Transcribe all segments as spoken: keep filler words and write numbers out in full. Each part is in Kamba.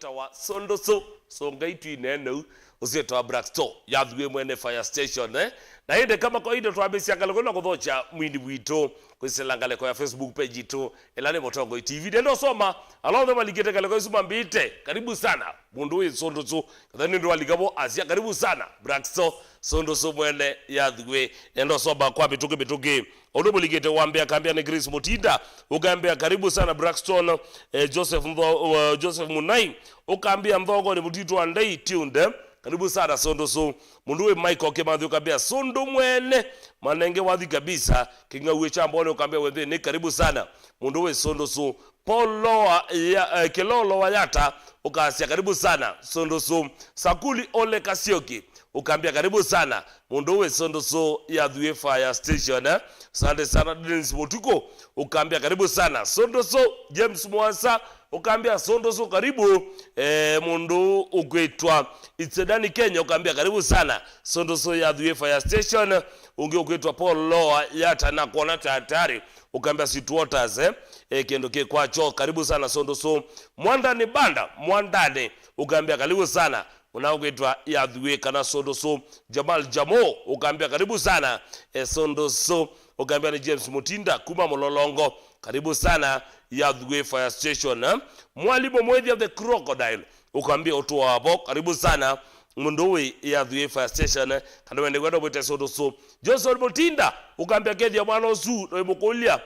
wĩtawa Sondoso. So Ngai twineeneu, ũsu wĩtawa Black Store, ya Thuĩ mwene fire station, eh? Na ĩndĩ kama kawaida twambĩsya ngalĩko na kũthokya mwini witũ kwĩsĩla ngalĩko ya Facebook page itũ, ĩla nĩ Mũtongoi T V. Nenda ũsoma ala onthe malikĩte ngalĩko isu mambĩte. Karibu sana, mũndũ wĩ Sondoso. Katha nĩ ũndũ walika vo asya, karibu sana, Black Store, Sondoso mwene ya Thuĩ. Nenda ũsoma kwa mĩtũkĩ mĩtũkĩ. Ũndũ mũlikĩte wambĩa kambĩa nĩ Chris Mutinda, ũkambĩa karibu sana Braxton, eh, Joseph Mtho-, uh, Joseph Munai, ũkambĩa Nthongo nĩ mũtitũ wa ndai tunde, karibu sana Sondoso. Mũndũ wĩ Michael Kimathi ũkambĩa Sondoso mwene, manenge wathi kabisa, kĩng'auĩ kya mbone ũkambĩa wendeni, karibu sana. Mũndũ wĩ Sondoso, Paul Loa ya, eh, Kilolo wa Yata, ũkasya karibu sana Sondoso. Sakuli Ole Kasioki, ũkambĩa karibu sana. Mũndũ wĩ Sondoso ya Thuĩ fire station, eh? Asante sana Dennis Mutuko, ũkambĩa karibu sana. Sondoso, James Mwasa, ũkambĩa Sondoso karibu. Eh, mũndũ ũkwĩtwa Itsedani Kenya, ũkambĩa karibu sana Sondoso ya Thuĩ fire station. Ũngĩ ũkwĩtwa Paul Loa Yata, na kuona tatari, ũkambĩa Sweet Waters, eh? Eh, kĩndũ kĩ kwacho, karibu sana Sondoso. Mwandani Banda, Mwandani, ũkambĩa karibu sana. Mũna ũkwĩtwa ya Thuĩ kana Sondoso. Jamal Jamo, ũkambĩa karibu sana, eh, Sondoso. Ũkambĩa nĩ James Mutinda kuma Mũlolongo, karibu sana ya Thuĩ fire station, eh? Mwalimu Mwethia the Crocodile, ũkambĩa ũtũa vo, karibu sana. Mũndũ wĩ ya Thuĩ fire station, eh? Kana wende kwenda wĩte Sondoso. Johnson Mutinda, ũkambĩa kethia mwana ũsu, no ĩmũkũlya.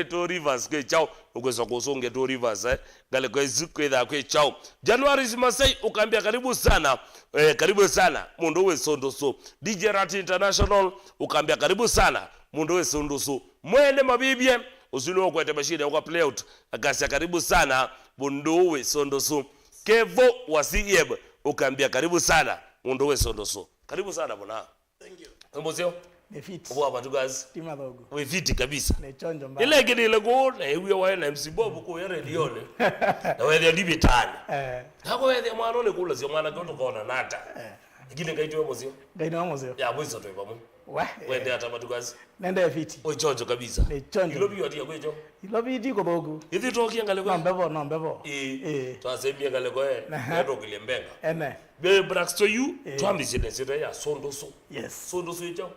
Two Rivers kwĩ kyaũ? Ũkwĩsa kũsũngĩa Two Rivers, eh? Ngalĩko isu kwĩthaa kwĩ kyaũ? Januaris Masai, ũkambĩa karibu sana. Eh, karibu sana. Mũndũ wĩ Sondoso. D J Rat International, ũkambĩa karibu sana. Mũndũ wĩ Sondoso. Mwene Mavivye, ũsu nĩ ũkwete machine ya kwa playout. Akasya karibu sana. Mũndũ wĩ Sondoso. Kevo wa C M, ũkambĩa karibu sana. Mũndũ wĩ Sondoso. Karibu sana, bwana. Thank you. Wĩ mũseo? Nĩ fit. Ũvwa matukazi? Ti mathũku. Wĩ fit kabisa. Nĩ chonjo mbaya. Ĩla ĩkĩnĩle kũũ, na ĩw'e waĩ na M C Bob kũya redioni. Na wethĩa ndivitani. Eh. Nako wethĩa mwana ũnĩ kũlasya mwana kĩu tũkona nata. Eh. Lakini Ngai tiwe mũseo. Ngai nĩwe mũseo. Ya, mwiso twĩ vamwe. Wa, eh. Wende ata matukazi? Nende fit. Wĩ chonjo kabisa. Nĩ chonjo. Ilo biwa tia kwĩcho. Ilo biti kũthũku. Ithi tokia ngalĩko. No mbevo, no mbevo. Ĩĩ. Ĩĩ. Twasembia ngalĩko, eh. Aha. Yatũkĩlye mbenga. Ene. Be Braxto yu, eh, twambĩsye na syĩtwa ya Sondoso. Yes. Sondoso ĩ kyaũ?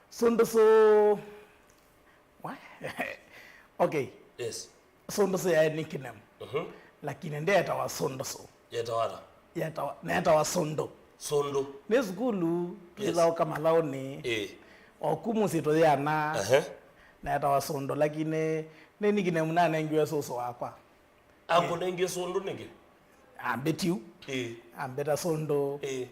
Sondoso. Wa? Okay. Yes. Sondoso yaĩ nickname. Mhm. Lakini ndetawa Sondoso. Yetawa ata? Yetawa, netawa Sondo. Sondo. Nĩ sukulu, yes, twĩthaũka malaũnĩ. Eh. O ku mũsyĩ tũyĩana. Aha. Netawa Sondo, lakini nĩ nickname nanengiwe sũsũ wakwa. Akũnengie Sondo nĩkĩ? Ambĩtiu. Eh. Ambĩta Sondo. Eh.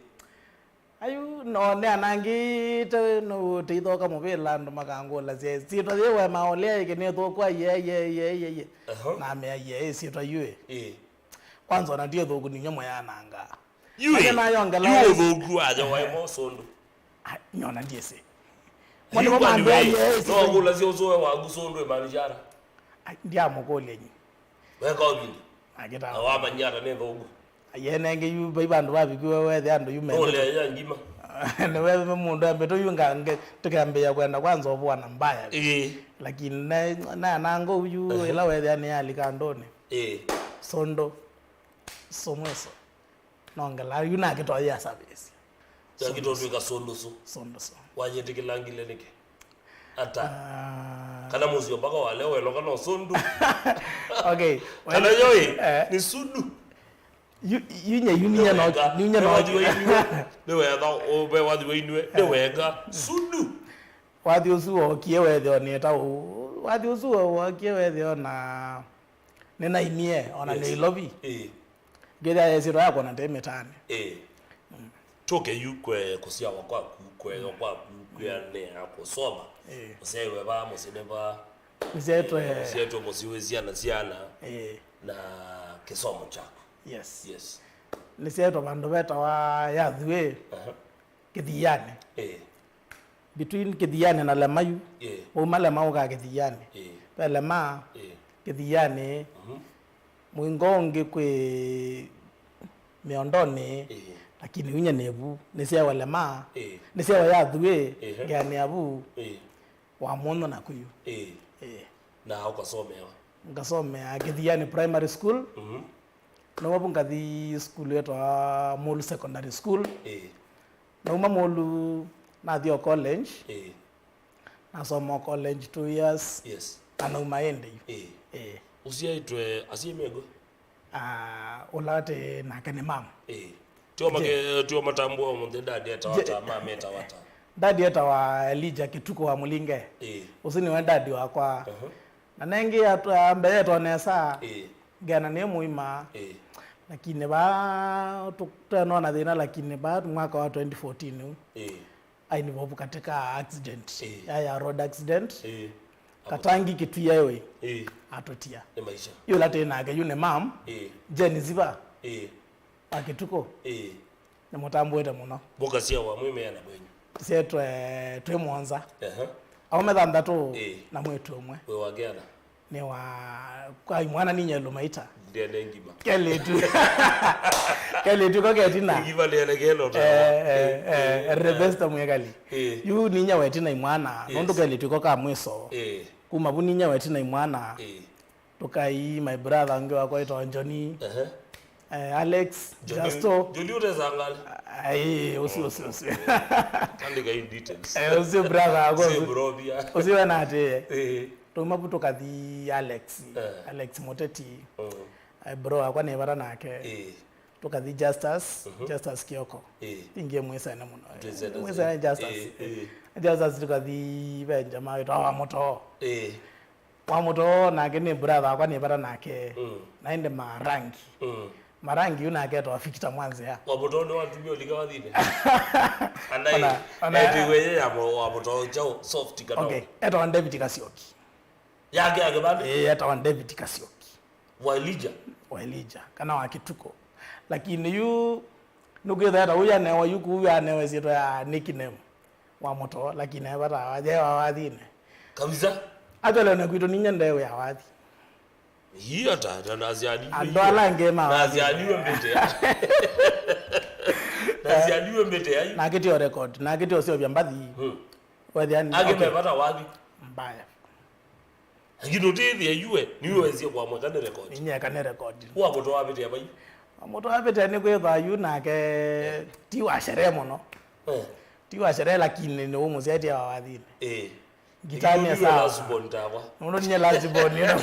Ayu, no, nĩanangĩte, no, tũithoka mũvĩla, andũ makangũlasya, "Syĩtwa yĩĩ we maolea ĩkĩ nĩ thũku, aiye, aiye, aiye, aiye, aiye." Aha. Namea, "Aiye, ĩ syĩtwa yu ĩ." Ĩĩ. Kwanza ona ndiĩ thũku, ninywe mũyananga. Yu ĩ, yu ũthũku aja waĩ mo Sondu. Ah, nyona ndiĩsĩ. Yu kwani we, no, kũlasya ũsũe waku Sondu ĩmaanisha ata? Ai, ndiamũkũlya nyi. Weka ũvindi. Akĩtaa. Na wamanyia ata nĩ thũku. Yenenge yu vai vandũ vavikiwe wethe andũ yu mende. Nũlea ya ngima. Nĩwe mũndũ ambĩtũ yu ngange tũkambĩĩa kwenda kwanza ũvũana mbaya. Ĩĩ. Lakini na, na, na ngou yu, ehe, ĩla wethĩa nĩ yalika andũnĩ. Ĩĩ. Sondo. Somweso. Nongela yu nakĩtoya service. Yakĩtotwĩka Sondoso. Sondoso. Wanyĩtĩkĩlangile nĩkĩ? Ata. Ah. Kana mũsio mpaka waleo weloka no Sondu. Okay. Kana well, yoĩ, eh, nĩ Sudu. Yu, yu nye, yu nye no, yu nye no. Nĩ wathi wa inwe. Nĩ wega, ũve wathi wa inwe. Nĩ wega. Sudu. Wathi ũsu wokie wethĩwa nĩ ta ũũ. Wathi ũsu wokie wethĩwa na nĩnainie, ona, yes, nĩ Ilovi. Ĩĩ. Ngĩthĩa yesĩtwa yakwa na ndĩ mĩtaanĩ. Ĩĩ. Mm. Tũke yu kwe kũsyawa kwaku, kwewa kwaku, kwĩanĩa, kũsoma. Ĩĩ. Ũsyaĩwe vaa, mũsyĩ nĩ vaa? Nĩsyaĩtwe. Ĩĩ, ũsyaĩtwe mũsyĩ wĩ syana syana. Ĩĩ. Na kĩsomo kyaku. Yes. Yes. Nĩsyaĩtwe vandũ vetawa Yathuĩ. Aha. Kĩthianĩ. Ĩĩ. Between Kĩthianĩ na Lema yu. Ĩĩ. Wauma Lema ũkaa Kĩthianĩ. Ĩĩ. Ve Lema, ĩĩ, Kĩthianĩ, mhm, mũingo ũngĩ kwĩ Mĩondonĩ, ĩĩ, lakini yu nye nĩ vu, nĩsyawa Lema, ĩĩ, nĩsyawa Yathuĩ, ĩĩ, ngeanĩa vu, ĩĩ, wa mũno naku yu. Ĩĩ. Ĩĩ. Na ũkasomewa? Ngasomea Kĩthianĩ Primary School. Mhm. Nauma vu ngathi sukulu yetwa Mulu Secondary School. Ĩĩ. Nauma Mulu, nathi o college. Ĩĩ. Nasoma o college two years. Yes. Na nauma ĩndĩ yu. Ĩĩ. Ĩĩ. Ũsyaĩtwe asyai mekũ? Ah, ũla tĩ nake nĩ mam. Ĩĩ. Tio make, tio matambua ũmũnthĩ, dad etawa ata, mam etawa ata? Dad etawa Elijah Kĩtukũ wa Mũlinge. Ĩĩ. Ũsu nĩwe dad wakwa. Uh-huh. Na nengĩ atwa-, mbee etwa nesa. Ĩĩ. Ngena nĩ mũima. Ĩĩ. Lakini vaa tũ-, twenona thĩna, lakini vaa mwaka wa twenty fourteen ũ. Ĩĩ. Ainvolve katika accident. Ĩĩ. Ya, ya road accident. Ĩĩ. Katangi Kitui Highway. Ĩĩ. Atũtia. Nĩ maisha. Yũla tĩ nake yu nĩ mam. Ĩĩ. Jane Ziva. Ĩĩ. Wa Kĩtukũ. Ĩĩ. Nĩmũtambũĩte mũno. Mũkasyawa mwĩ meana kwenyu? Tũsyaĩtwe twĩ mũonza. Ehe. Aũme thanthatũ. Ĩĩ. Na mwĩĩtu ũmwe. Wĩ wa keana? Nĩ wa, kwa imwana ninyie Lumaita. Ndene ngima. Kelĩtu. Kelĩtu ko ketina. Ngima ndene kelo ta. Eh, eh, eh, Revesta Mwekali. Eh. Yu ninya wetina imwana. Yes. Nũndũ kelĩtu ko ka mwiso. Eh. Kuma vu ninya wetina imwana. Eh. Tũkai my brother ũngĩ wakwa wĩtawa Johnny. Ehe. Eh, Alex, Johnny, Justo. Johnny ũtesangala. Ai, ũsu, ũsu, ũsu. Andĩka in details. Eh, ũsu brother wakwa. Ũsu ũsu. Bro pia. Ũsu wena atĩ. Eh. Tuma vu tũkathi Alex. Eh. Alex Muteti. Mm. Eh, bro wakwa nĩ vata nake. Eh. Tũkathi Justus, mhm, Justus Kioko. Eh. Ingie mwĩsene mũno. Twĩsene. Mwĩsene Justus. Eh, eh. Justus tũkathi ve jamaa wĩtawa wa Mũtoo. Eh. Wa Mũtoo nake nĩ brother wakwa nĩ vata nake. Mm. Na ĩndĩ Marangi. Mm. Marangi yu nake etawa Victor Mwanzea. Wa Mũtoo nĩ watumia ũlika wathinĩ? Andai, ona, ona etiwe ye ya mo-, wa Mũtoo chao soft kana. Okay, etawa David Kasioki. Yake, yake bado? Eh, etawa David Kasioki. Wa Elijah? Wa Elijah, kana wa Kĩtukũ. Lakini yu, nũkwĩtha eta ũya newa yu kuu ya newe syĩtwa ya nickname. Wa Mũtoo, lakini e vata wa, ye wa wathinĩ. Kabisa. Actually, ona kwitũ ninya ndewe ya wathi. Hiyo ta, ta, nasyaliwe. Andũ ala angĩ ma wathi. Nasyaliwe mbĩte ya. Nasyaliwe mbĩte ya. Nake tio record, nake tio syovya mbathi. Hmm. Wethĩa ni, angĩ okay, me vata wathi. Mbaya. Lakini ũtĩthĩa yue, niwe wesie kwa mweka nĩ record. Ninyeka nĩ record. Wa Mũtoo wavĩtĩa vai? Wa Mũtoo wavĩtĩa nĩ kwĩthwa yu nake, eh, ti wa sherehe mũno. Eh. Ti wa sherehe, lakini nĩ ũmũsyaĩtye wa wathinĩ. Eh. Ngitani. Lakini ũndũ sawa. Last born takwa. Nũndũ nye last born, you know.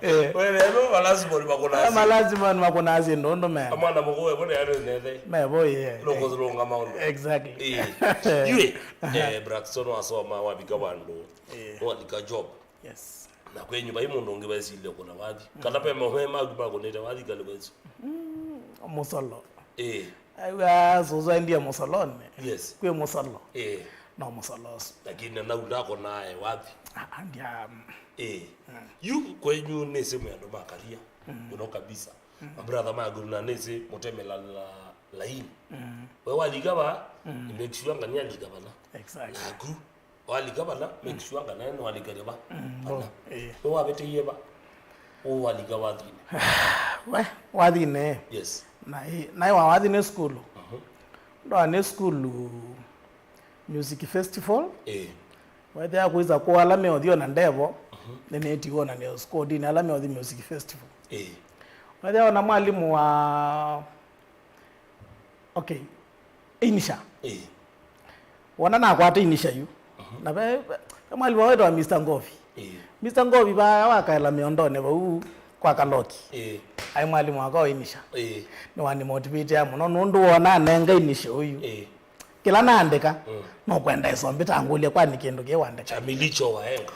Eh. Wewe, no, ma last born makũnasi. Ma last born makũnasi, nũndũ me. Amwana mũkũwe, bone yale nete. Me boy, yeah. Loko zilonga maũndũ. Exactly. Eh. Yue, eh, Braxton wasoma, wavika vandũ. Eh. Walika job. Yes. Na kwenyu vai mũndũ ũngĩ wesilie kũna wathi. Mm. Kana ve maũme maku makũnĩte wathi kana wesu? Mm, mũsolo. Eh. Aiwa, sũsũ aendie mũsolonĩ. Yes. Kwĩ mũsolo. Eh. No mũsolo ũsu. Lakini na ũla akonae wathi. Ah, ah, ndia, mm. Eh. Mm. Yu kwenyu nĩsĩ mwĩ andũ ma karia. Mm. Mũno kabisa. Mm. Mabrother maku na nĩsĩ mũtemela la laini. Mm. We walika va, mm, make sure ngani alika vala. Exactly. Naku. Walika vala, make sure kana nĩwalikile va. Mm, vala. Bo, eh. Nĩwavĩtĩie va? Ũwalika wathinĩ. We, wathinĩ. Yes. Naĩ, naĩ wa wathinĩ sukulu. Mhm. Ndoa nĩ sukulu music festival. Eh. Wethĩa kwĩsa kwa ala meũthi ona ndevo, mhm, nĩnĩtiwe ona nĩ skodinĩ ala meũthi music festival. Eh. Wethĩa ona mwalimu wa Okay. Inisha. Ĩĩ. Wona nakwata Inisha yu. Mhm. Na ve, ve, ve mwalimu wetwa Mister Ngovi. Ĩĩ. Mister Ngovi vaya wakaela mĩondonĩ vau kwa Kaloki. Ĩĩ. Aĩ mwalimu wakwa wa Inisha. Ĩĩ. Nĩwanimotivatea mũno nũndũ wona anenga Inisha ũyu. Ĩĩ. Kĩla naandĩka, mm, no kwenda ĩsombi tangũlya kwani kĩndũ kĩĩ wandĩka. Cha milicho waenga.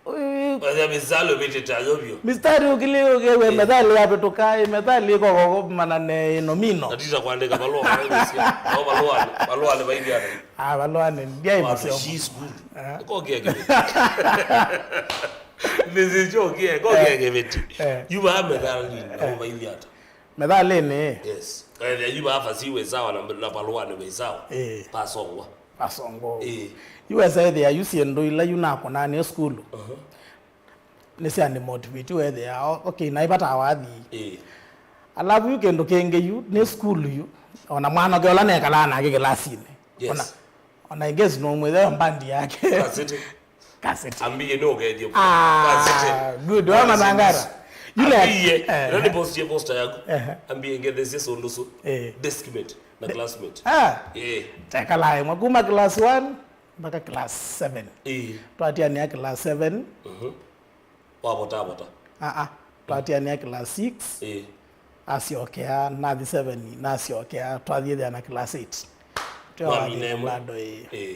Ũyũ, wethĩa mĩsalo ĩvĩtĩte ayo vyũ. Mistari ũkili ũkĩwe, eh, methali yavĩtũka, ĩ methali ĩkoko manane nomino. Natita kwandĩka valũa waĩvĩsya. Au valũa, valũa nĩ vaithiana. Ah, valũa nĩ, ndiai mũseo. She's good. Ah. Kokia kĩvĩti. This is joke, yeah, kokia kĩvĩti. Eh. Yu vaa methali, eh, au vaithiata. Methalĩnĩ. Yes. Ethĩa yu vaa fasihi wĩ sawa na, na valũanĩ wĩ sawa. Eh. Pasongwa. Pasongwa. Eh. Yu wesa ethĩa yu syĩndũ ila yu nakũnaa nĩ sukulu. Uh-huh. Nĩsyani motivate wethĩa, o-, okay, naĩ vata wathi. Eh. Alafu yu kĩndũ kĩngĩ yu, nĩ sukulu yu. Ona mwana ũke ũla nekalaa nake kĩlasinĩ. Yes. Ona, ona I guess no mwĩtheo mbandi yake. Kasete. Kasete. Ambie no ũkethie. Ah, kasete. Good. Wa Mathangara. Ambĩie, eh, ĩla nĩpostie poster yaku. Eh. Ambĩie ngethesye sũndũ sũ. Eh. Deskmate na classmate. Ah. Eh. Tekala ĩmwe kuma class one mpaka class seven. Eh. Twatiania class seven. Mhm. Wavota, avota. Ah, ah. Twatiania class six. Eh. Asyokea, nathi seven, nasyokea, twathiĩthĩa na class eight. Twĩ mwamina wathi ĩmwe. Bado, eh. Eh.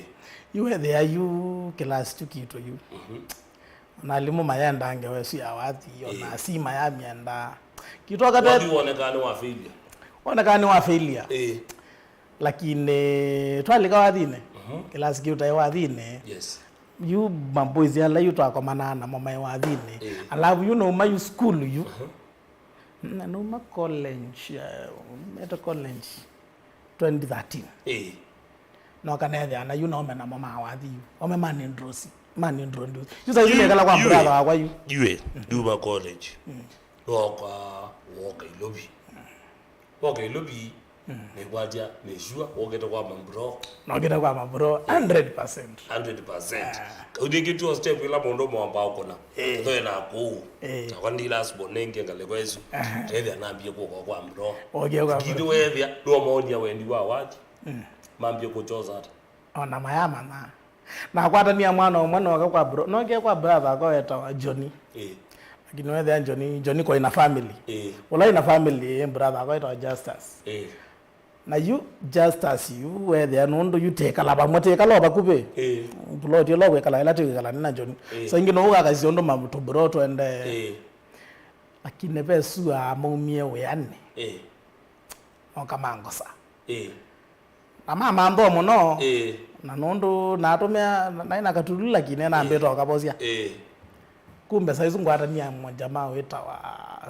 Yu ethĩa yu class two kitu yu. Mhm. Ona alimũ mayenda ngewa ĩsu ya wathi, ona, eh, si mayamyenda. Kitwa kate- Wathi wonekaa nĩ wa failure. Wonekaa nĩ wa failure. Eh. Lakini twalika wathinĩ, mhm, kĩlasi kĩu taĩ wathinĩ. Yes. Yu maboys ala yu twakomanaa namo maĩ wathinĩ. Eh. Alafu yu nauma yu school yu. Mhm. Na nauma college, eh, meta college twenty thirteen. Eh. Noka nethĩa na yu naume namo ma wathi yu. Ome mani introduce, mani introduce. Yu saizi nekala kwa brother wakwa yu. Yu, eh, nduma college. Mm. Noka woka Ilovi. Woka Ilovi, mm, nĩkwatya, nĩsua, wokĩte kwa mambro. Nokĩte kwa mambro, hundred percent. Hundred percent. Ah. Kaunĩkĩtw'e step ĩla mũndũ mwamba ũkũna. Eh. Thoe na kũu. Eh. Takwa ndi last born nenge ngalĩko ĩsu. Aha. Tethĩa nambie kũka kwa mbro. Wokĩte kwa mbro. Kĩndĩ wethĩa, nĩwamonia wendi wa wathi. Mm. Mambie kũchosa ata. Ona mayamanya. Nakwatania mwana ũmwe noka kwa bro-, nokie kwa brother akwa wetawa Johnny. Ĩĩ. Lakini wethĩa Johnny, Johnny kwa ina family. Ĩĩ. Ũla ina family, ĩ brother akwa wetawa Justus. Ĩĩ. Na yu Justus yu wethĩa nũndũ yu tekala vamwe, tekala o vakuvĩ. Ĩĩ. Plot ĩla ũkwĩkala ĩla tĩkwĩkala nĩ na Johnny. Ĩĩ. So ingĩ no ũkakasya ũndũ ma tũbro twende. Ĩĩ. Lakini ve sua maumie wĩanĩ. Ĩĩ. Moka mangosa. Ĩĩ. Na mamantha mũno. Ĩĩ. Na nũndũ natũmĩa naĩ na katululu lakini nambĩte, ĩĩ, ũkavosya. Ĩĩ. Kumbe saizi ngwatania mwa jamaa wĩtawa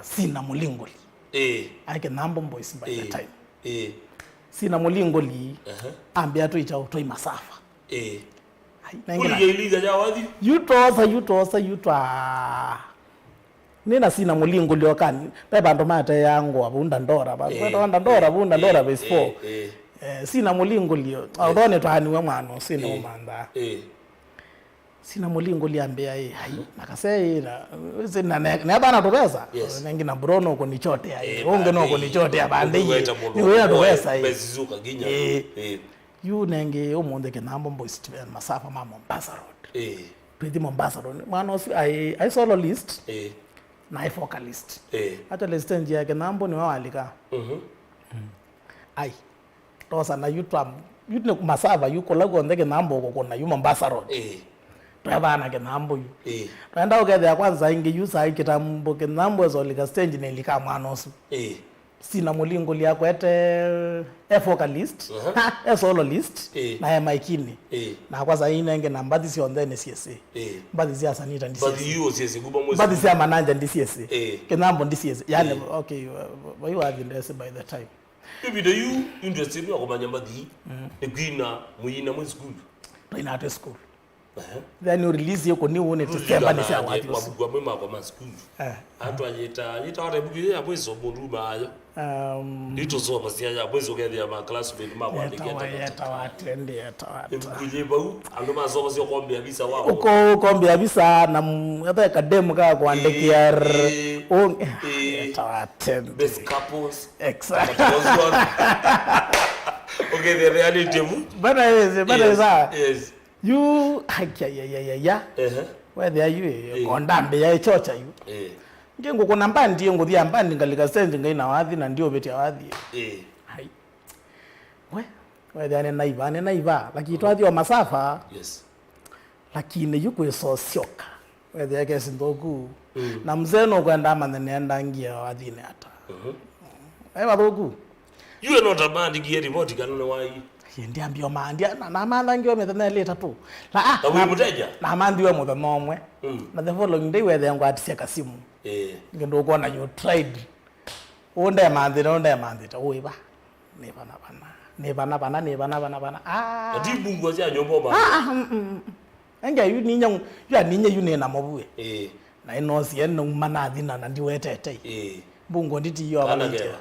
Sina Mulingoli. Ĩĩ. Aĩ Kĩnambo Boys by the, ĩĩ, time. Ĩĩ. Sina Mulingoli, ehe, ambĩa twĩ kyaũ, twĩ masafa. Ĩĩ. Ai, nengela. Kũlya iliza ya wathi. Yu twosa, yu twosa, yu twa Nĩ na Sina Mulingoli okani. Ve vandũ mateaa ngũa vau Dandora. Va-, ĩĩ, vetawa Dandora, ĩĩ, vau Dandora, ĩĩ, phase four. Ĩĩ, ĩĩ. Eh, Sina Mulingoli, ĩĩ, although nĩtwaaniwe mwana ũsu, ĩĩ, nĩũmanthaa. Ĩĩ. Sina Mulingoli ambĩa, ĩ, ai, na kasee, ĩ, na, ĩ, na, na, nethana tũvesa. Yes. Nengi na bro no kũnichotea, ĩ. Ĩĩ, ũngĩ no kũnichotea, vandĩ, ĩĩ. Nĩwĩta mũndũ nĩwĩta tũvesa, ĩĩ. Mesizuka nginya. Ĩĩ. Ĩĩ. Yu nengĩ ũmũnthĩ Kĩnambo Boys, eh, masafa ma Mombasa Road. Ĩĩ. Twĩthi Mombasa Road. Mwana ũsu aĩ, aĩ solo list. Ĩĩ. Na aĩ vocalist. Ĩĩ. Actually stage ya Kĩnambo nĩwe walika. Mhm. Mm. Ai. Tosa na yu twa, yu nĩ masava yu kũla kw'onthe Kĩnambo ũkũkũna yu Mombasa Road. Ĩĩ. Twevana Kĩnambo yu. Ĩĩ. Twenda ũkethĩa kwanza ingĩ yu saa ii Kĩnambo, Kĩnambo esolika stage na ilika mwana ũsu. Ĩĩ. Sina Mulingoli akwete e vocalist, aha, e solo list, ĩĩ, na e maikini. Ĩĩ. Nakwa saa ii nenge na mbathi syonthe nĩsyĩsĩ. Ĩĩ. Mbathi sya Sanita ndĩsyĩsĩ. Mbathi yu ũsyĩsĩ kuma mwezi. Mbathi sya manager ndĩsyĩsĩ. Ĩĩ. Kĩnambo ndĩsyĩsĩ. Yani, ĩĩ, okay, vai wathi ndesĩ by the time. Ĩvinda yu interest yĩnu ya kũmanya mbathi, mm, nĩ kwina mũyina mwĩ sukulu? Twaina twĩ sukulu. Ehe. Then you release yoko ni wone to step ni sya wathi ũsu. Mabuku amwe makwa ma sukulu. Eh. Atwanyita, nyita wata ibuku ya mwiso mũndũ mayo. Um, nitũsoma sya ya mwiso kethĩa ma classmate makwa yetawa, andĩkĩte. Yetawa atĩ, ndi yetawa ata. Ibuku yĩ vau, andũ masoma sya kombea visa wako. Uko kombea visa na m-, ata kadem ka kuandikia. Ĩĩ, ĩĩ. Yetawa atĩ. Best couples. Exactly. Okay, the reality mu. Bana yes, bana yes, yes. Yu, ai, ya, ya, ya, ya, ya. Ehe. Wethĩa yu, eh, ĩĩ, o ndambĩa ĩchocha yu. Ĩĩ. Ngĩ ngũkũna mbandi, ngũthia mbandi, ngalika stage, ngai na wathi, na ndiũvĩtya wathi. Ĩĩ. Ai. We, wethĩa nĩ naiva, nĩ naiva. Lakini twathi o masafa. Yes. Lakini yu kwĩsosyoka. Wethĩa kesi nthũku. Mm. Na mzee nũkwenda amanye nĩendangie wathinĩ ata. Mhm. E vathũku. Yu eno ta maandikie ripoti kana nĩ wai? Ye, ndiambio maandia, na, namanthangiwe mĩthenya ĩlĩ ĩtatũ. Na, ah, na wĩ na, mũteja? Namanthiwe mũthenya ũmwe. Mm. Na the following day wethĩa ngwatisya kasimu. Eh. Ngĩ ndũkwona you tried. Ũndemanthĩte, ũndemanthĩte, ũĩva? Nĩ vana vana. Nĩ vana vana, nĩ vana vana vana. Ah. Ati mbungua sya nyombo ma. Ah, ah, mm, mm, mm. Engia yu ninya, yu aninya yu nĩ na mũvue. Eh. Na ĩnosie nauma nathi na, na ndiwetete. Eh. Mbungu nditiyo kana keva.